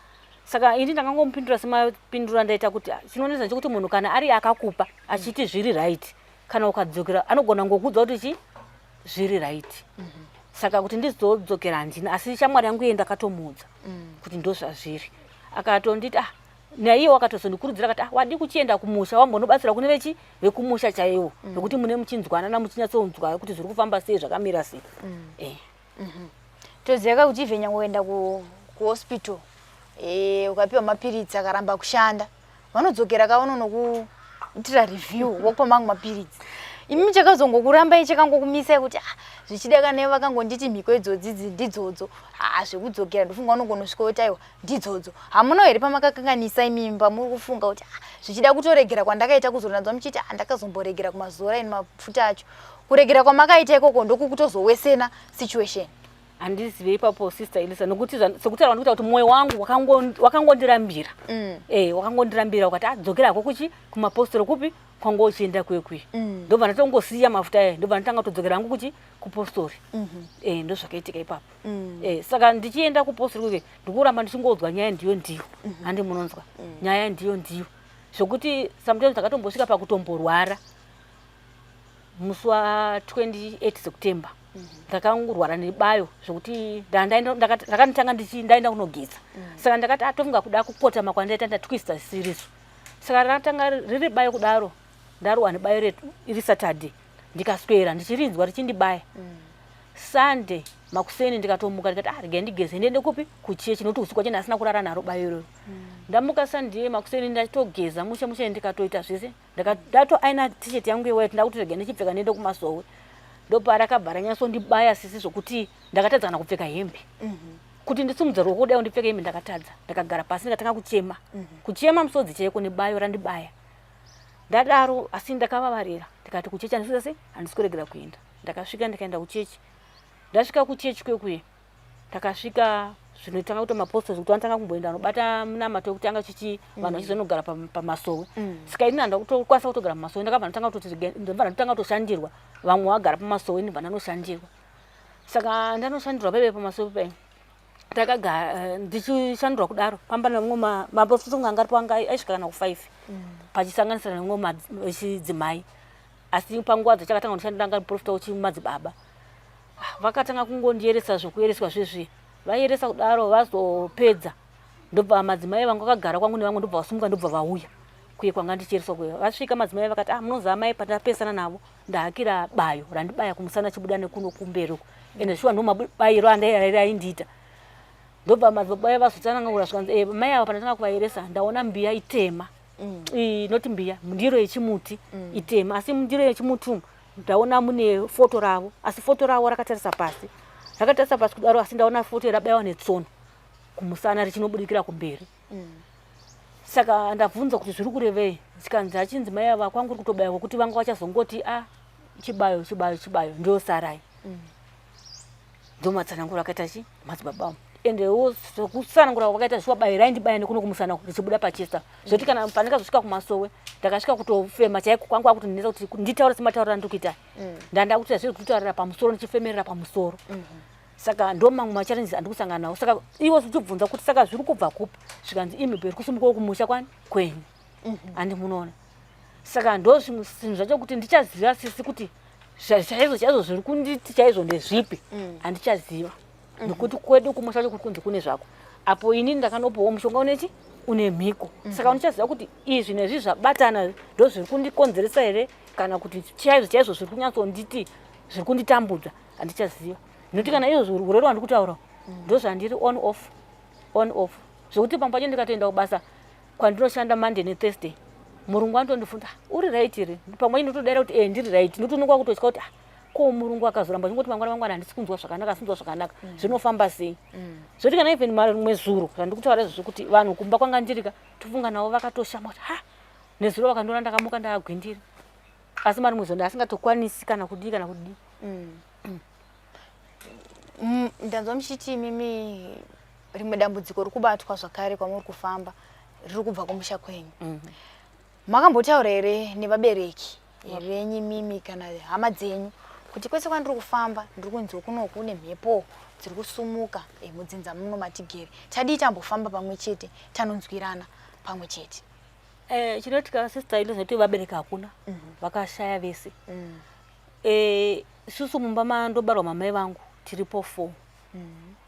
Saka ini ndakangomupindura semapindura ndaita kuti, "Ah, chinonetsa ndechekuti munhu kana ari akakupa achiti zviri right, kana ukadzokera anogona ngokuudza kuti chi zviri right." Saka kuti ndizodzokera handina, asi shamwari yangu iye ndakatomuudza kuti ndo zvazviri. Akatonditi, ah, naiye wakatozondikurudzira akati, "Ah, wadii kuchienda kumusha wambonobatsira kune vechi vekumusha chaiwo, nekuti mune muchinzwanana, muchinyatsonzwa kuti zviri kufamba sei, zvakamira sei." Toziva kuti even nyange ukaenda kuhospital, ukapiwa mapiritsi akaramba kushanda, vanodzokera kavanonokuitira review, vokupa mamwe mapiritsi. Imi chakazongokurambai, chakangokumisai kuti, ah, zvichida kana vakangonditi mhiko idzodzi idzi ndidzodzo, ha, zvekudzokera ndofunga unongonosvika kuti aiwa, ndidzodzo. Hamuna here pamakakanganisa imimi pamuri kufunga kuti, ah, zvichida kutoregera kwandakaita kuzoranzwa muchiti, ah, ndakazomboregera kumazora ini mafuta acho, kuregera kwamakaita ikoko ndokukutozowesena situation? Handizive ipapo, Sister Elisa, nokuti sekutaura kwandikuita kuti mwoyo wangu wakangondirambira. Wakangondirambira ukati, "Ah, dzokera hako kuchi kumapostori kupi kwanga uchienda kwekwi." Ndobva ndatongosiya mafuta aya, ndobva ndatanga kutodzokera hangu kuchi kupostori. Ndo zvakaitika ipapo. Saka ndichienda kupostori kwekwe ndikuramba ndichingoudzwa nyaya ndiyo ndiyo, handi munonzwa nyaya ndiyo ndiyo, zvokuti sometimes ndakatombosvika pakutomborwara musi wa28 September. Ndakangorwara nebayo zvokuti ndakanditanga ndaenda kunogeza. Saka ndakati atofunga kuda kukotama kwandaita ndatwista zisirizo. Saka rakatanga riri bayo kudaro, ndarohwa nebayo retu iri Saturday, ndikaswera ndichirinzwa richindibaya. Sunday makuseni ndikatomuka ndikati, "Ah, regai ndigeze ndiende kupi, kuchechi," nokuti usiku wacho ndasina kurara naro bayo iroro. Ndamuka Sunday makuseni, ndatogeza mushe mushe, ndikatoita zvese, ndatoaina T-shirt yangu yewhite, ndakuti regai ndichipfeka ndiende kumasowe. Ndoparakabva ranyatsondibaya, sisi, zvokuti ndakatadza kana kupfeka hembe. Kuti ndisimudze ruoko kudai ndipfeke hembe ndakatadza. Ndakagara pasi ndikatanga kuchema, kuchema musodzi chaiko nebayo randibaya. Ndadaro asi ndakavavarira, ndikati kuchechi handisi sei, handisi kuregera kuenda. Ndakasvika ndikaenda kuchechi. Ndasvika kuchechi kwekuye ndakasvika Zvinotanga kuita mapostori kuti vanotanga kumboenda vanobata munamato wekutanga chichi vanhu vachizonogara pamasowe. Saka ini handa kutokwanisa kutogara pamasowe. Ndakabva ndatanga kutoti ndobva ndatanga kutoshandirwa. Vamwe vagara pamasowe, ndibva ndanoshandirwa. Saka ndanoshandirwa paive pamasowe pai ndakagara ndichishandirwa kudaro pamba nemumwe mapostori anga aripo, anga aisvika kana ku5, pachisanganisira nemumwe wechidzimai. Asi panguva dzachakatanga kundishandira anga ari muprofita wechimadzibaba. Ah, vakatanga kungondiyeresa zvokuyereswa zvezvi. Vayeresa kudaro, vazopedza, ndobva madzimai vangu vakagara kwangu nevamwe ndobva vasumuka, ndobva vauya kuye kwanga ndichiyereswa kuye. Vasvika madzimai vakati, "Ah, munoziva mai, patapesana navo ndahakira bayo randibaya kumusana chibuda nekuno kumberi uku." Ende shuwa ndo mabayiro aindiita. Ndobva madzibaba vazotsanangura zvikanzi, "Mai ava pandatanga kuvayeresa ndaona mbiya itema." Inoti mbiya, ndiro yechimuti itema, asi mundiro yechimuti umu ndaona mune foto ravo, asi foto ravo rakatarisa pasi, rakatarisa pasi kudaro, asi ndaona foto rabayiwa netsono kumusana richinobudikira kumberi. Saka ndabvunza kuti zviri kurevei, zikanzi achinzi mai ava kwangu uri kutobaya kwekuti vanga vachazongoti a chibayo, chibayo, chibayo, ndosarai. Ndomatsananguro akaita chi madzibaba amu. Endewo sekutsanangura kwakaita zviwa bayo raindibaya nekuno kumusana richibuda pachesta, zvekuti kana pandakazosvika kumasowe ndakasvika kutofema chaiko kwangu akuti ndinetsa kuti nditaure sematauriro andiri kuita. Ndanda kuti zviri kutaurira pamusoro ndichifemerera pamusoro. Saka ndo mamwe machallenges andiri kusangana nawo. Saka iwo uchibvunza kuti saka zviri kubva kupi, zvikanzi imhepo iri kusumukawo kumusha kwani kwenyu. Handi munoona? Saka ndo zvimwe zvinhu zvacho kuti ndichaziva sisi kuti chaizvo chaizvo zviri kunditi chaizvo ndezvipi. Handichaziva nekuti kwedu kumusha kwacho kuri kunzi kune zvako, apo inini ndakanopiwawo mushonga unechi une mhiko. Saka undichaziva kuti izvi nezvi zvabatana ndo zviri kundikonzeresa here, kana kuti chaizvo chaizvo zviri kunyatsonditi zviri kunditambudza, handichaziva. Nekuti kana izvo urwere rwandiri kutaura ndo zvandiri on off, on off, zvekuti pamwe pacho ndikatoenda kubasa kwandinoshanda Monday neThursday, murungu anotondibvunza, "Ah, uri right here?" Pamwe ndinotodaira kuti, "E, ndiri right." Nokuti unonga kutotya kuti, "Ah, ko murungu akazoramba achingoti mangwana mangwana handisi kunzwa zvakanaka, handisi kunzwa zvakanaka, zvinofamba sei?" Zvoti kana even marimwe zuro zvandiri kutaura izvozvo kuti vanhu kumba kwanga ndirika tofunga navo vakatoshama kuti ha, nezuro vakandiona ndakamuka ndaagwindiri, asi marimwe zuro ndaasingatokwanisi kana kudii kana kudii. Ndanzwa muchiti imimi rimwe dambudziko riri kubatwa zvakare kwamuri kufamba riri kubva kumusha kwenyu. Makambotaura here nevabereki venyu imimi kana hama dzenyu kuti kwese kwandiri kufamba ndiri kunzwa kuno kune mhepo dziri kusumuka mudzinza muno matigere, tadii tambofamba pamwe chete tanonzwirana pamwe chete? Chinoitika sister inozoti vabereki hakuna, vakashaya vese. Isusu mumba mandobarwa mamai vangu tiripo four.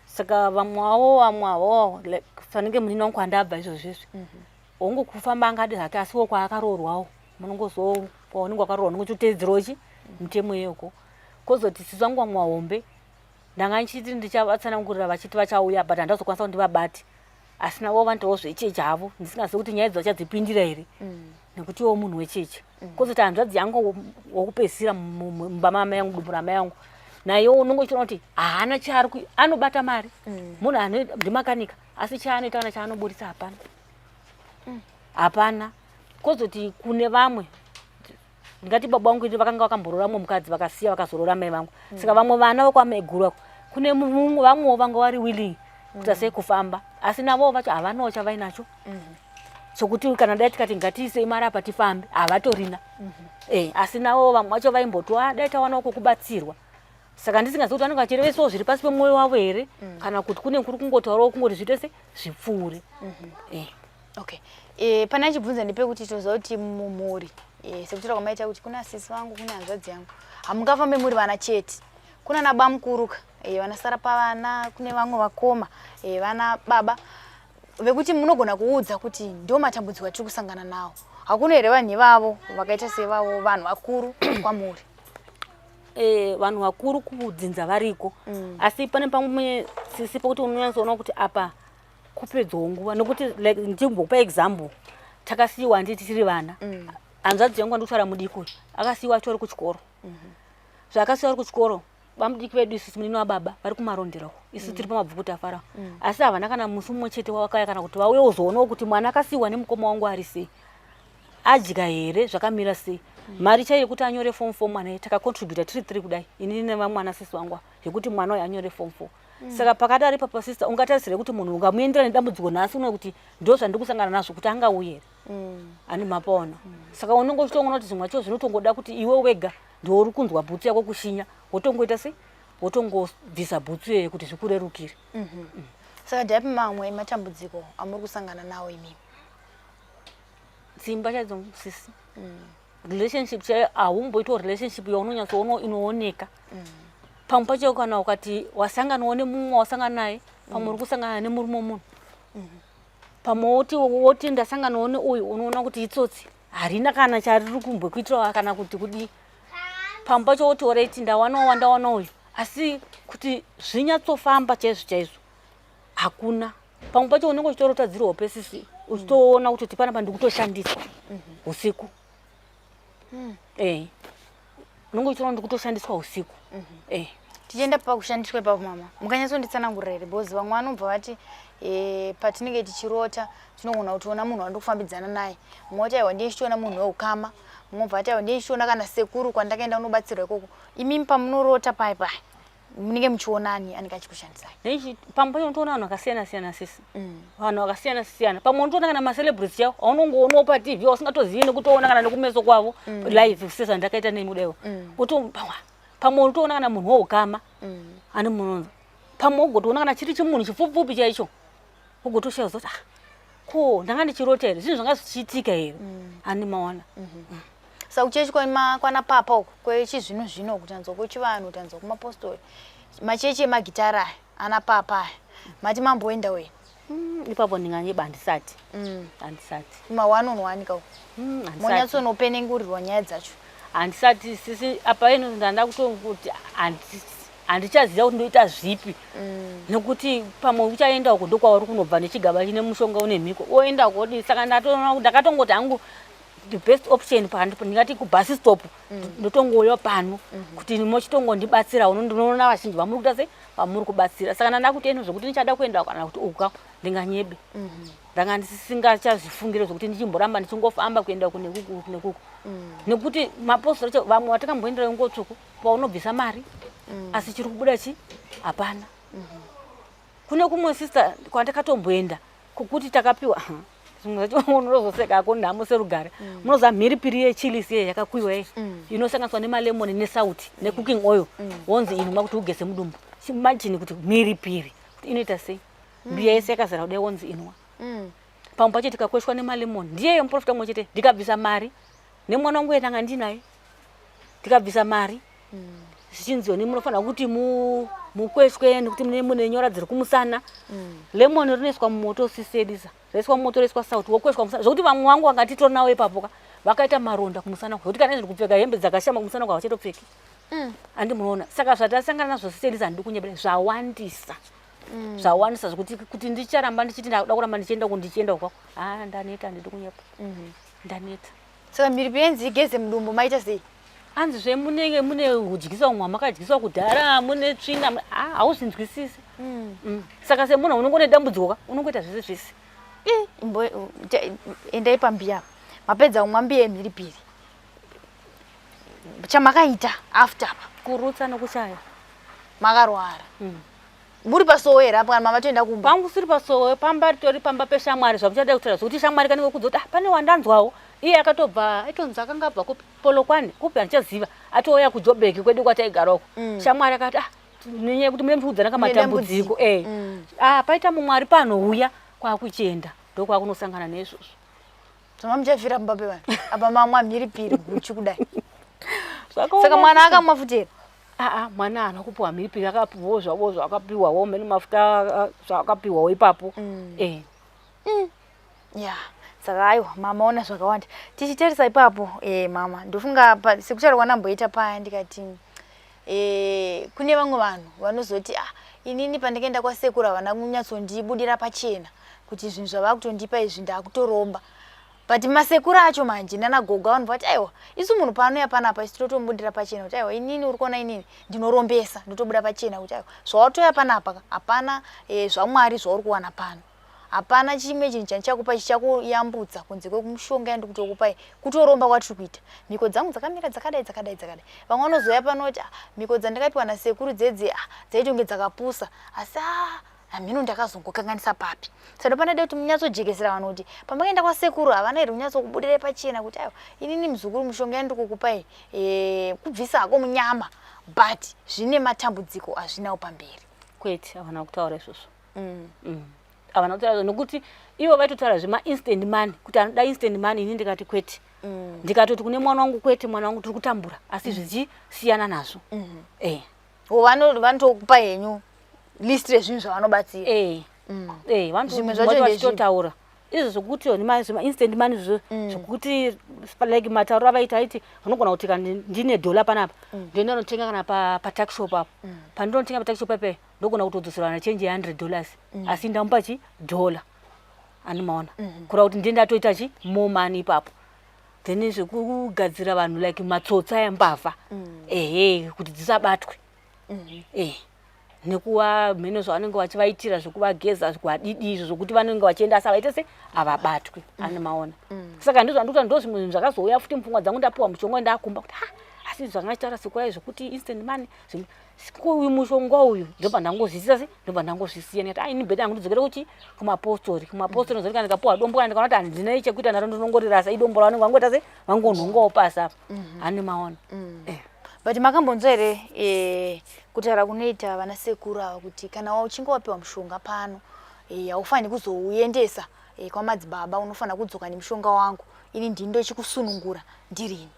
Saka vamwe vavo, vamwe avo like fanenge munini wangu kwandabva izvozvizvi, hongu kufamba angadi hake, asiwo kwaakaroorwawo munongozo kwaunenge wakaroorwa unenge uchitevedzerawo chi mitemo iyoko. Kozoti sisi vangu vamwe vahombe ndanga ndichiti ndichavatsanangurira vachiti vachauya, but handazokwanisa kuti ndivabate, asi navo vanoitawo zvechechi havo, ndisingazivi kuti nyaya idzo vachadzipindira here nekuti iwo munhu wechechi. Kozoti hanzvadzi yangu wokupedzisira mumba mamai yangu, mudumbu ramai yangu, naye unonge uchiona kuti haana chaari anobata mari. Munhu ndimakanika, asi chaanoita kana chaanoburitsa hapana, hapana. Kozoti kune vamwe, ndingati baba vangu ini vakanga vakamborora mumwe mukadzi, vakasiya, vakazorora mai vangu. Saka vamwe vana vokwamaiguru ako kune mumwe vamwewo vanga vari willing kuita sei kufamba, asi navowo vacho havanawo chavainacho chokuti kana dai tikati ngatiisei mari apa tifambe, havatorina. Asi navo vamwe vacho vaimboti, "Ah, dai tawanawo kwekubatsirwa." Saka ndisingazivi kuti vanenge vachirevesawo zviri pasi pemwoyo wavo here, kana kuti kune kuri kungotaurawo kungoti zviite se zvipfuure. Okay, pana chibvunza ndepekuti toziva kuti mumhuri, sekutaura kwamaita kuti kuna sisi vangu, kune hanzvadzi yangu, hamungafambe muri vana chete. Kuna nabamukuruka, vanasara pavana, kune vamwe vakoma, vana baba vekuti munogona kuudza kuti ndo matambudziko atiri kusangana nawo. Hakuna here vanhu ivavo vakaita sevavo, vanhu vakuru kwamuri? Vanhu vakuru kudzinza variko, asi pane pamwe sisi pokuti unonyatsoona kuti apa kupedzawo nguva, nekuti like ndichimbokupa example, takasiyiwa handiti tiri vana. Hanzvadzi yangu andikutaura mudiki uyu akasiyiwa achitori kuchikoro. Zvaakasiyiwa ari kuchikoro, vamudiki vedu isusu, munini wababa vari kumarondera uko, isu tiri pamabvuku tafara, asi havana kana musi mumwe chete wavakauya kana kuti vauye uzoonawo kuti mwana akasiyiwa nemukoma wangu ari sei, adya here, zvakamira sei. Mari chaiyo yekuti anyore form four mwana takacontributa tiri three kudai, inini nevamwana sisi vangu ava, yekuti mwana uyu anyore form four. Saka pakadaro ipapo, sister, ungatarisire kuti munhu ungamuendera nedambudziko nhasi uno kuti ndo zvandiri kusangana nazvo, kuti angauye here? Ani mapaona? Saka unenge uchitoona kuti zvimwe zvacho zvinotongoda kuti iwe wega ndiwe uri kunzwa bhutsu yako kushinya, wotongoita sei, wotongobvisa bhutsu iyoyo kuti zvikurerukire. Saka ndapi mamwe ematambudziko amuri kusangana nawo imimi? Dzimba chaidzo, sisi, relationship chaiyo haumboitawo relationship yaunonyatsoona inooneka. Pamwe pacho kana ukati wasanganawo nemumwe wasangana naye, pamwe uri kusangana nemurume wemunhu, pamwe woti ndasanganawo neuyu, unoona kuti itsotsi, harina kana chariri kumbokuitirawo kana kuti kudii. Pamwe pacho woti alright, ndawanawo wandawana uyu, asi kuti zvinyatsofamba chaizvo chaizvo hakuna. Pamwe pacho unenge uchitorota dziri hope, sisi, uchitoona kuti panapa ndikutoshandiswa usiku. Unenge uchitoona ndikutoshandiswa usiku. Tichienda pakushandiswa ipapo, mama, mukanyatsonditsanangurira here? Because vamwe vanobva vati patinenge tichirota tinogona kutoona munhu wandiri kufambidzana naye. Mumwe wati, "Aiwa, ndiye ndichitoona munhu weukama." Mumwe bva ati, "Aiwa, ndiye ndichitoona kana sekuru kwandakaenda kunobatsirwa ikoko." Imimi pamunorota pai pai munenge muchionani anenge achikushandisai? Pamwe pacho unotoona vanhu vakasiyana siyana, sisi, vanhu vakasiyana siyana. Pamwe unotoona kana macelebrity chavo aunongoonawo paTV, usingatozivi nekutoona kana nekumeso kwavo live, sezvandakaita nemi kudaiwo. Pamwe unotoona kana munhu weukama ane munonza, pamwe ugotoona kana chiri chimunhu chipfupfupi chaicho, ugotoshaya kuti, "Ah, ko ndanga ndichirota here? Zvinhu zvanga zvichiitika here?" Ani maona? Saka kuchechi kwana papa uku kwechizvino zvino, kutanzwa kwechivanhu, kutanzwa kumapostori, machechi emagitara aya ana papa aya, mati mamboenda wena? Ipapo ndinganyeba, handisati, handisati. Ma one on one kauku? Handisati. Monyatsonopenengurirwa nyaya dzacho? Handisati, sisi. Apa ino ndanda kutokuti handichaziva kuti ndoita zvipi, nekuti pamwe uchaenda uko ndokwauri kunobva nechigaba chine mushonga une mhiko, oenda kodii? Saka ndatoona ndakatongoti hangu the best option ndingati kubus stop, ndotongouya pano kuti mochitongondibatsirawo. Ndinoona vazhinji vamuri kuita sei, vamuri kubatsira. Saka ndanda kuti eno zvokuti ndichada kuenda kana kuti uka, ndinganyebe, ndanga ndisingachazvifungire zvokuti ndichimboramba ndichingofamba kuenda uku nekuku nekuku, nekuti mapostori acho vamwe vatakamboendera nguo tsvuku, paunobvisa mari asi chiri kubuda chi hapana. Kune kumwe, sister, kwandakatomboenda kokuti takapiwa zvimwe zvacho, unozoseka ako nhamo serugare. Munoziva mhiripiri yechilisi iye yakakuyiwa iyi inosanganiswa nemalemoni nesauti necooking oil, wonzi inwa kuti ugeze mudumbu. Imagine kuti mhiripiri kuti inoita sei, mbiya yese yakazara kudai, wonzi inwa. Pamwe pacho tikakweshwa nemalemoni, ndiyeyo muprofita mumwe chete, ndikabvisa mari nemwana wangu yendanga ndinaye, tikabvisa mari zvichinziwo munofanira kuti mukweshwe nekuti mune nyora dziri kumusana. Lemoni rinoiswa mumoto, sisi Elisa, raiswa mumoto, raiswa sauti, wokweshwa musana, zvokuti vamwe vangu vangatitori navo ipapo ka vakaita maronda kumusana, zvokuti kana izvi kupfeka hembe dzakashama kumusana kwavachatopfeki. Handi munoona? Saka zvatasangana nazvo, sisi Elisa, handidi kunyebera, zvawandisa, zvawandisa zvokuti kuti ndicharamba ndichiti ndakuda kuramba ndichienda uku, ndichienda ukwako, ha, ndaneta, handidi kunyepa, ndaneta. Saka mhiripiri yenzi igeze mudumbu, maita sei? Anzi zvemunenge mune kudyiswa umwe makadyiswa kudhara, mune tsvina, hauzvinzwisisi. Saka semunhu unongo nedambudziko ka, unongoita zvese zvese. Endai pambiya, mapedza kumwa mbiya yemhiripiri, chamakaita after apa? Kurutsa nokushaya. Makarwara muri pasowe here apo kana mamatoenda kumba? Pangu siri pasowe, pamba ritori pamba peshamwari. Zvamuchada kutaura zvokuti shamwari kanenge kudza kuti, "Ah, pane wandanzwawo iye akatobva, aitonzi akanga abva kupi, Polokwane kupi, handichaziva, atouya kuJobek kwedu kwataigara uko." Shamwari akati, "Ah, nenyaya yekuti mune muchiudzana kamatambudziko." Ah, paita mumwe ari panouya, kwakuchienda ndokwakunosangana neizvozvo. Zvama muchafira pamba pevanhu apa mamwa mhiripiri guchu kudai. Saka mwana akamwa futi here? Aa, mwana haana kupiwa mhiripiri, akapiwawo zvavo zvakapiwawo mene mafuta zvakapiwawo ipapo. Ya, saka aiwa, mama, ona zvakawanda tichitarisa ipapo. Mama, ndofunga sekutaura kwandamboita paya, ndikati kune vamwe vanhu vanozoti, "Ah, inini pandakaenda kwasekuru havana kunyatsondibudira pachena kuti zvinhu zvava kutondipa izvi ndakutoromba." But masekuru acho manje nanagogo vanobva vati, "Aiwa, isu munhu paanouya panapa isu totomubudira pachena kuti aiwa, inini uri kuona inini ndinorombesa." Ndotobuda pachena kuti aiwa, zvawatoya panapa ka hapana zvamwari zvauri kuwana pano. Hapana chimwe chinhu chandichakupa chichakuyambutsa kunze kwekumushonga yandikutokupai, kutoromba kwatiri kuita. Mhiko dzangu dzakamira dzakadai dzakadai dzakadai. Vamwe vanozouya pano voti ah, mhiko dzandakapiwa nasekuru dzedze ah, dzaitonge dzakapusa asi ah, hamheno ndakazongokanganisa papi. Saka ndopandada kuti munyatsojekesera vanhu kuti pamakaenda kwasekuru havana here kunyatsokubudirai pachena kuti aiwa inini muzukuru mushonga yandiri kukupai e, kubvisa hako munyama but zvine matambudziko azvinawo pamberi. Kwete, havana kutaura izvozvo. Havana kutaura nokuti ivo vaitotaura zvemainstant money, kuti anoda instant money. Ini ndikati kwete. Ndikatoti kune mwana wangu, kwete mwana wangu, tiri kutambura asi zvichisiyana nazvo. Vanotokupa henyu list rezvinhu zvavanobatsira. Eh, Zvimwe zvacho ndezvipi? Vachitotaura izvo zvokuti zvemainstant money zvo zvokuti like matauro avaita, aiti vanogona kuti kana ndine dhola panapa, ndoenda notenga kana patuckshop apo, pandinotenga patuckshop apo ndogona kutodzoserwa nachenji ye$100, asi ndamupa chi dhola, andimaona kureva kuti ndiye ndatoita chi more money ipapo. Then zvekugadzira vanhu like matsotsi aya, mbavha, ehe, kuti dzisabatwe, nekuva mheno zvavanenge vachivaitira, zvekuvageza, zvekuvadidi, izvo zvokuti vanenge vachienda asi havaite se havabatwi, ane maona. Saka ndizvo handikuti ndo zvimwe zvinhu zvakazouya futi mupfungwa dzangu ndapiwa mushonga, ndakumba kuti ha, asi zvanga chitaura sekurai zvokuti instant money, uyu mushonga uyu, ndobva ndangozviisa se ndobva ndangozvisiya. Ndikati ai, ini better yangu ndidzokere kuchi kumapostori. Kumapostori nozoti kana ndikapiwa dombo, kana ndikaona kuti handina chekuita naro, ndinongorirasa idombo ravanenge vangoita se vangonhongawo pasi apa, hane maona. But makambonzwa here kutaura kunoita vana sekuru ava kuti kana uchinge wapiwa mushonga pano, haufaniri kuzouendesa kwamadzibaba, unofanira kudzoka nemushonga wangu, ini ndini ndochikusunungura ndirini?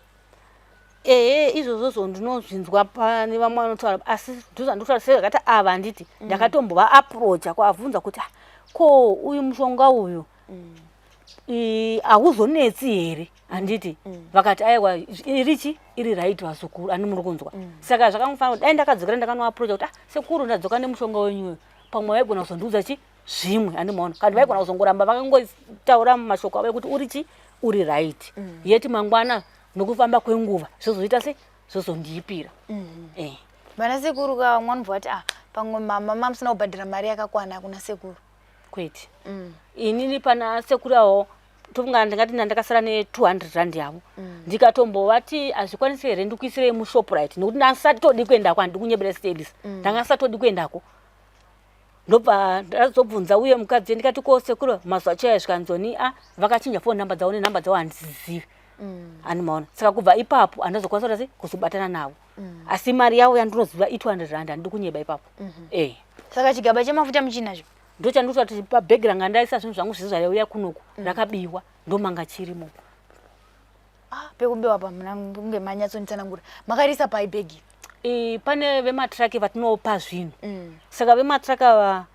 Ehe, izvozvozvo ndinozvinzwa pane vamwe vanotaura, asi ndozvandikutaura sezvakati ava handiti ndakatombova approacha kuavhunza kuti, "Ah, ko uyu mushonga uyu hauzonetsi here?" Handiti vakati aiwa, irichi iri right vazukuru, ani muri kunzwa. Saka zvakangofanira kuti dai ndakadzokera ndakanoapproacha kuti, ah, sekuru, ndadzoka nemushonga wenyu uyu, pamwe vaigona kuzondiudza chi zvimwe, handimaona kana vaigona kuzongoramba vakangotaura mashoko avo ekuti uri chi uri right, yeti mangwana nokufamba kwenguva zvozoita se zvozondiipira. Vana sekuru ka, vamwe vanobva vati ah, pamwe mama mamusina kubhadhara mari yakakwana kuna sekuru. Kwete, inini pana sekuru avo tofunga ndingati ndandakasara ne200 rand yavo. Ndikatombovati hazvikwanisi here ndikuisirei muShoprite, nekuti ndasatodi kuendako, handidi kunyebera stadis, ndanga ndisatodi kuendako. Ndobva ndazobvunza uye mukadzi, ndikati ko sekuru mazuva acho aya, zvikanzoni a vakachinja phone number dzavo nenhamba dzavo handizivi, handimaona. Saka kubva ipapo handazokwanisa kuti kuzobatana navo, asi mari yavo yandinoziva i200 rand, handidi kunyeba ipapo. Saka chigaba chemafuta muchinacho? Ndochandikuti kuti pabhegi ranga ndaisa zvinhu zvangu zvese zvaiuya kunoku rakabiwa, ndomanga chirimo. Ah, pekubiwa pamuna kunge manyatsonditsanangura, makarisa pai bhegi? Pane vematraki vatinopa zvinhu. Saka vematraki ava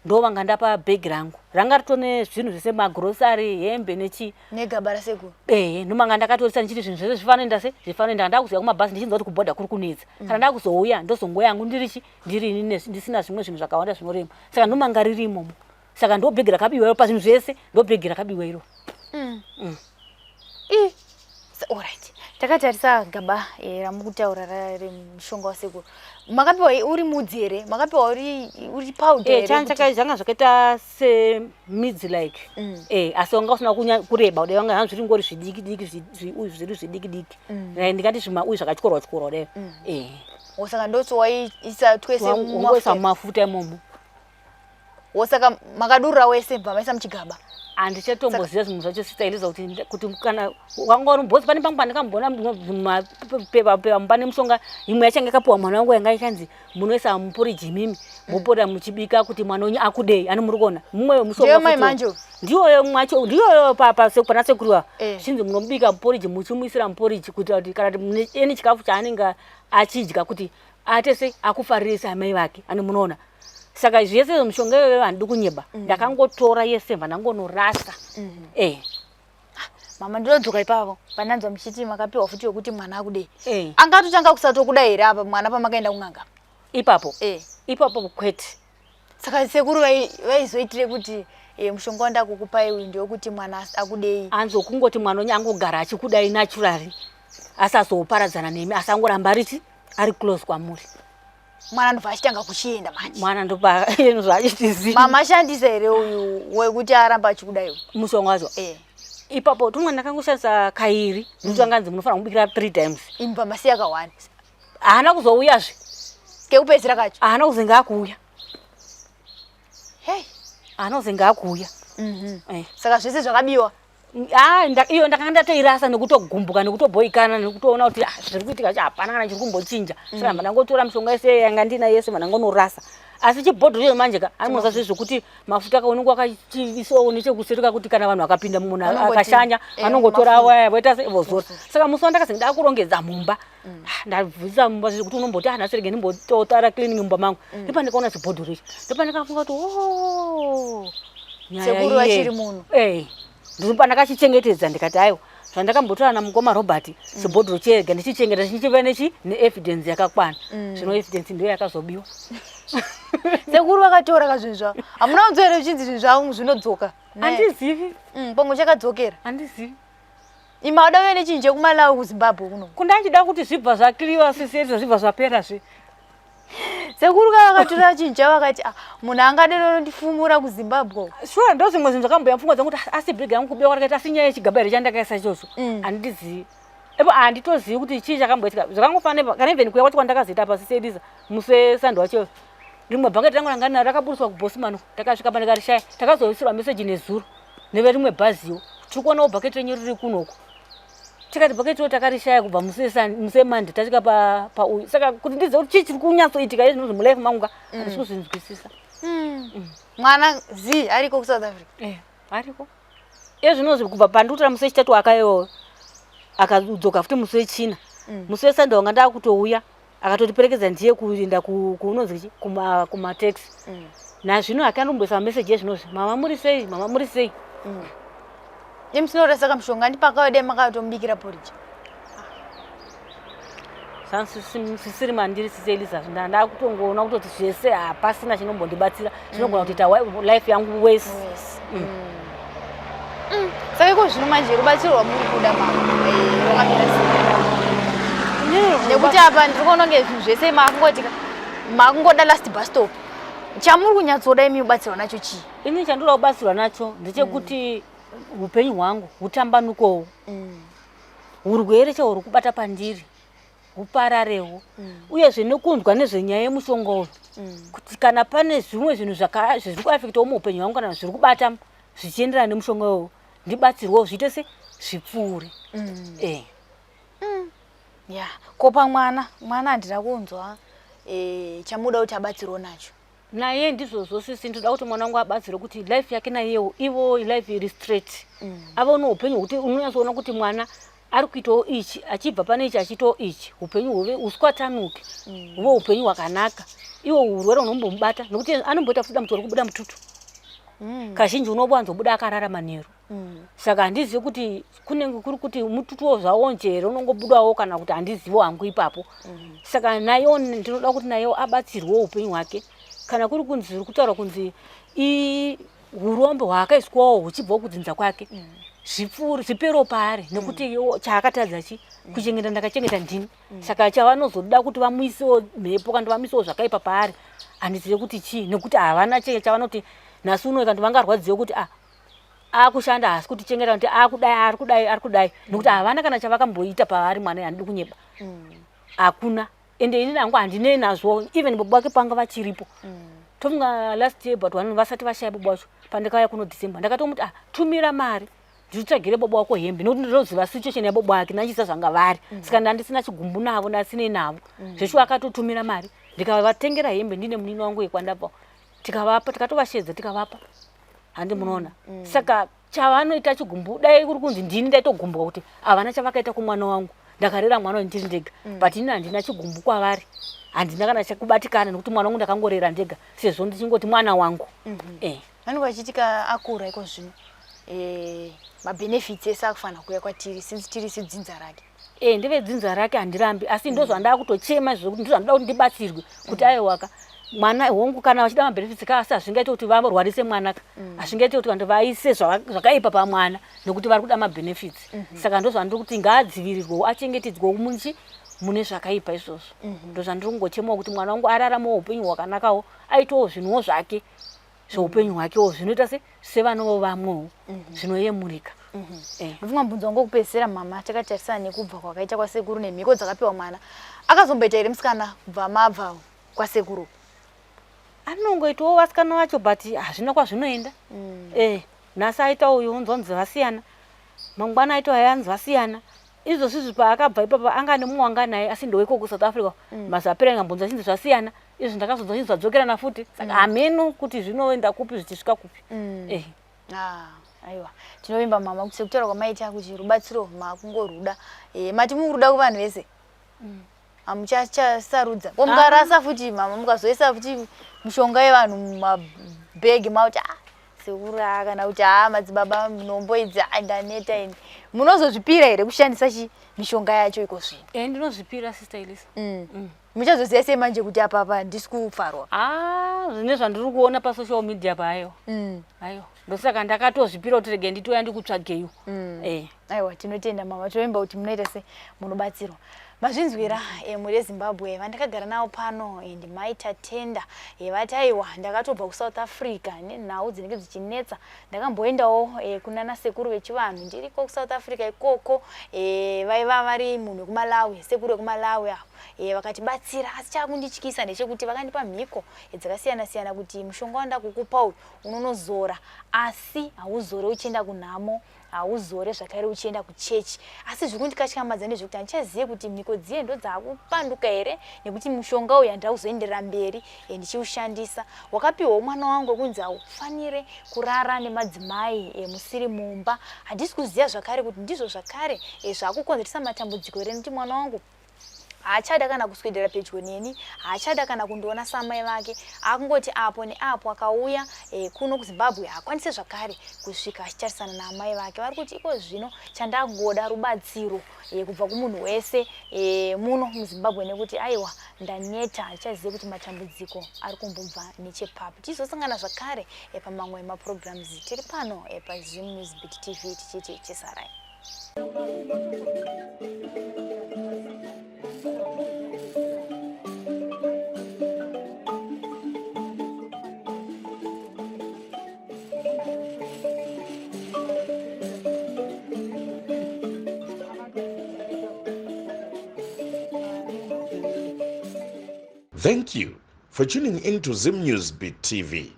ndo vanga ndapa bhegi rangu, ranga ritone zvinhu zvese, magrosari, hembe nechi Negaba rasekuru? Ehe, ndomanga ndakatorisa ndichiti zvinhu zvese zvifanoenda se zvifanoenda. Ndakuzoya kumabhazi ndichinzwa kuti kubhodha kuri kunetsa. Kana ndakuzouya ndozongoya yangu ndirichi ndiri ini ndisina zvimwe zvinhu zvakawanda zvinorema. Saka ndomanga riri imomo. Saka ndo bhegi rakabiwa iro pazvinhu zvese, ndo bhegi rakabiwa iro. Ih, alright, takatarisa gaba ramukutaura remushonga wasekuru, makapiwa uri mudzi here, makapiwa uri powder here? Changa zvakaita semidzi like, asi wanga usina kureba kudai, wanga zviri ngori zvidiki diki, uyu zviri zvidiki diki. Ndingati zvima uyu zvakatyorwa tyorwa kudai. Saka ndoti waiisa twese Wangoisa mumafuta? Mumafuta imomo. Saka makadurura wese bva maisa muchigaba? Handichatomboziva zvimwe zvacho, Sister Eliza, kuti kana wanga uri bhosi pane pamwe pandakamboona mapepa pepa pane mushonga imwe yachange yakapiwa mwana wangu, yanga ichanzi munoisa muporiji imimi, mopota muchibika kuti mwana wenyu akudei, ani muri kuona mumwe wemushonga Ndiyo mai futi. Manje? Ndiyoyo mwacho, ndiyoyo pana sekuru ava. Chinzi munobika muporiji, muchimuisira muporiji kuitira kuti kana kuti mune eni chikafu chaanenge achidya kuti atese akufaririsa amai vake, ani munoona. Saka zvese izvo mishonga iyoyo, handidi kunyeba, ndakangotora yese mva ndangonorasa. Mama, ndinodzoka ipapo pandanzwa muchiti makapiwa futi yokuti mwana akudei. Angatotanga kusatokuda here apa mwana pamakaenda kun'anga? Ipapo? Eh. Ipapo kwete. Saka sekuru vaizoitire kuti mushonga wandakukupai uyu ndewekuti mwana akudei? Anzi kungoti mwana wenyu angogara achikudai naturally, asazoparadzana nemi, asi angoramba arichi ari close kwamuri. Mwana ndobva achitanga kuchienda manje. Mwana ndopa zvaachitizi. Mama ashandisa here uyu wekuti aramba achikudaiwo? Mushonga wacho. Eh. Ipapo tumwe ndakangoshandisa kairi, nekuti anganzi munofanira kubikira 3 times. Imba masiya kawani. Haana kuzouyazve. Kekupedzisira kacho. Haana kuzenge akuuya. Hey. Haana kuzenge akuuya. Eh. Saka zvese zvakabiwa. Ah, iyo ndakanga ndatoirasa nekutogumbuka nekutobhoikana nekutoona kuti ah, zviri kuitika chacho hapana kana chiri kumbochinja. Saka ndangotora mishonga yese yanga ndina yese ndangonorasa. Asi chibhodhoro icho manje ka anoza zve zvekuti mafuta ka unenge wakachiisawo nechekuseri kakuti kana vanhu vakapinda munhu akashanya vanongotora waya voita se vozora. Saka musi wandakazi ndakurongedza mumba, ndabvisa mumba zvekuti unomboti ah, nhasi rege ndimbototara cleaning mumba mangu, ndipo ndikaona chibhodhoro ichi, ndipo ndikafunga kuti oh, nyaya Sekuru iye. vachiri muno. Eh, ndipo ndakachichengetedza ndikati aiwa, zvandakambotora namukoma Robert chibhodhoro chega ndichichengeta chichiva nechi neevidence yakakwana. Zvino evidence ndiyo yakazobiwa. Sekuru vakatora ka zvinhu zvavo. Hamuna kunzwa here zvichinzi zvinhu zvavo zvinodzoka? Handizivi. Pamwe chakadzokera. Handizivi. Ima wada uye nechinhu chekuMalawi kuZimbabwe kuno. Kundachida kuti zvibva zvakliwa sisezvo zvibva zvapera zve. Sekuru ka vakatora chinhu chavo vakati ah, munhu angadero ndifumura kuZimbabwe. Sure, ndo zvimwe zvinhu zvakamboya pfungwa dzangu kuti asi bhegi yangu kubiwa kwakaita, asi nyaya yechigaba here chandakaisa ichocho. Handizivi. Epo handitozivi kuti chii chakamboitika. Zvakangofanira kana even kuya kwacho kwandakazoita pasi seEliza musi weSande wacho. Rimwe bhaketi rangu ranga ndinaro rakaburitswa kuBosman. Takasvika pa ndikarishaya. Takazoisirwa meseji nezuro neverimwe bhaziwo. Tiri kuonawo bhaketi renyu riri kunoku. Tikati bhaketi ro takarishaya kubva musi weMonday tasvika pauyu. Saka kuti ndizive kuti chii chiri kunyatsoitika izvi zvinozvi mulife mangu ka, handisi kuzvinzwisisa. Mwana Z ariko kuSouth Africa? Eh, ariko. Iye zvinozvi kubva pandikutora musi wechitatu akaiwawo akadzoka futi musi wechina. Musi weSunday wanga ndakutouya akatotiperekedza ndiye kuenda kunonzi chi kumataxi. Nazvino akandomboisa mameseji ezvinozvi, mama muri sei, mama muri sei. Imi sinorasa kamushonga ndipakauya makatomubikira porridge. Zvansisiri mandiri sisi Eliza, ndakutongoona kutoti zvese hapasina chinombondibatsira chinogona kutoita life yangu wese. Yes. Saka iko zvino manje rubatsiro rwamuri kuda mama rwakamira sei? Nekuti apa ndiri kuona kunge zvinhu zvese makungoti makungoda last bus stop. Chamuri kunyatsoda imi kubatsirwa nacho chii? Ini chandoda kubatsirwa nacho ndechekuti upenyu hwangu hutambanukowo, urwere chahuri kubata pandiri hupararewo, uyezve nekunzwa nezvenyaya yemushonga uyu, kuti kana pane zvimwe zvinhu zviri kuafektawo muupenyu hwangu kana zviri kubata zvichienderana nemushonga uyu, ndibatsirwewo zviite se zvipfuure. Eh. Ya, ko pamwana, mwana handina kunzwa chamuda kuti abatsirwe nacho. Naye ndizvozvo sisi, ndinoda kuti mwana wangu abatsirwe kuti life yake naiyewo ivo life iri straight, ave neupenyu hwekuti unonyatsoona kuti mwana ari kuitawo ichi, achibva pane ichi achiitawo ichi, upenyu huve husikwatanuke, huve upenyu hwakanaka. Iwo urwere hunombomubata nekuti anomboita futi dambudziko rekubuda mututu. Kazhinji unowanzobuda akarara manheru. Saka handizivi kuti kunenge kuri kuti mututuwo zvawo njere unongobudawo kana kuti handizivo hangu ipapo. Saka nayewo ndinoda kuti nayewo abatsirwewo upenyu hwake. Kana kuri kunzi zviri kutaurwa kunzi urombo hwaakaiswawo huchibvawo kudzinza kwake, zvipfuuri zviperewo paari, nekuti iwo chaakatadza chi kuchengeta ndakachengeta ndini. Saka chavanozoda kuti vamuisewo mhepo kana kuti vamuisewo zvakaipa paari handizive kuti chii, nekuti havana chavanoti nhasi uno kana vangarwadziwe kuti ah, akushanda haasi kutichengeta, kuti akudai ari kudai ari kudai, nekuti havana kana chavakamboita paari mwana. Handidi kunyeba, hakuna. Ende inini hangu handinei nazvo. Even baba vake panga vachiripo, tofunga last year but one vasati vashaya baba vacho, pandakauya kuno December ndakatomuti ah, tumira mari nditsvagire baba wako hembe, nekuti ndinoziva situation yababa wake nachisa zvanga vari. Saka ndandisina chigumbu navo, ndasinei navo. Zveshuwa akatotumira mari ndikavatengera hembe ndine munini wangu yekwandabva, tikavapa, tikatovashedza tikavapa. Handi munoona? Saka chavanoita chigumbu, dai kuri kunzi ndini ndaitogumbuka kuti havana chavakaita kumwana wangu, ndakarera mwana wangu ndiri ndega. But ini handina chigumbu kwavari, handina kana chekubatikana, nekuti mwana wangu ndakangorera ndega sezvo ndichingoti mwana wangu. Eh. Vanenge vachitika akura iko zvino, mabenefits ese akufanira kuuya kwatiri since tiri sedzinza rake. E, ndevedzinza rake, handirambi, asi ndo zvandaa kutochema izvozvo kuti ndozvandoda kuti ndibatsirwe kuti aiwaka mwana hongu kana vachida mabenefits ka, asi hazvingaite kuti varwarise mwana ka, hazvingaite kuti vanhu vaise zvakaipa pamwana nekuti vari kuda mabenefits. Saka ndo zvandiri kuti ngaadzivirirwewo, achengetedzwewo munchi. mune zvakaipa izvozvo. Ndozvandiri kungochemawo kuti mwana wangu araramewo upenyu hwakanakawo, aitewo zvinhuwo zvake zveupenyu hwakewo zvinoita se sevanawo vamwewo zvinoyemurika. Ndofunga mubvunzo wangu wekupedzisira mama, takatarisana nekubva kwakaita kwasekuru nemhiko dzakapiwa mwana, akazomboita here musikana kubva mabva kwasekuru? Anongoitawo vasikana vacho, but hazvina kwazvinoenda. Nhasi aita uyu, unzonzi vasiyana, mangwana aita uyu, anzi vasiyana. Izvozvizvi paakabva ipapa anga nemumwe wanga naye, asi ndoweko kuSouth Africa. Mazapera ngambonzi achinzi zvasiyana. Izvi ndakazonzwa chinzi zvadzokerana futi, saka hameno kuti zvinoenda kupi, zvichisvika kupi. Ah, aiwa, tinovimba mama kuti sekutaura kwamaita kuti rubatsiro makungoruda, mati muruda kuvanhu vese, hamuchachasarudza. Ko mukarasa futi mama, mukazoisa futi mishonga yevanhu mumabhegi mauti, ah, sekuru, ah, kana kuti, ah, madzibaba, nhombo idzi, ah, ndaneta ini, munozozvipira here kushandisa chi mishonga yacho iko zvino? Ndinozvipira, Sister Elisa. Muchazoziva sei manje kuti apapa handisi kufarwa? Ah, zvine zvandiri kuona pasocial media payo. Aiwa, ndosaka ndakatozvipira kuti rege nditouya ndikutsvageyo. Aiwa, tinotenda mama. Tinovimba kuti munoita se munobatsirwa. Mazvinzwira, mhuri yeZimbabwe, vandakagara navo pano ndimai Tatenda. Vati aiwa, ndakatobva kuSouth Africa nenhau dzinenge dzichinetsa. Ndakamboendawo kunana sekuru vechivanhu ndiriko kuSouth Africa ikoko. Vaiva vari munhu wekuMalawi, sekuru vekuMalawi avo, vakatibatsira. Asi chaakundityisa ndechekuti vakandipa mhiko dzakasiyana siyana kuti mushonga wandakukupa uyu unonozora, asi hauzore uchienda kunhamo, hauzore zvakare uchienda kuchechi. Asi zviri kundikatyamadza ndezvekuti handichazive kuti mhiko dziye ndo dzaakupanduka here, nekuti mushonga uyu handida kuzoenderera mberi ndichiushandisa. Wakapiwawo mwana wangu wekunzi haufanire kurara nemadzimai musiri mumba. Handisi kuziva zvakare kuti ndizvo zvakare zvaakukonzeresa matambudziko here, nekuti mwana wangu haachada kana kuswedera pedyo neni, haachada kana kundiona samai vake. Akungoti apo neapo akauya kuno kuZimbabwe haakwanise zvakare kusvika achitarisana naamai vake. Vari kuti iko zvino chandagoda rubatsiro kubva kumunhu wese muno muZimbabwe, nekuti aiwa, ndaneta, handichazive kuti matambudziko ari kumbobva nechepapi. Tichizosangana zvakare pamamwe maprograms tiri pano paZim News Beat TV, tichiti chisarai. Thank you for tuning in to Zim News Beat TV.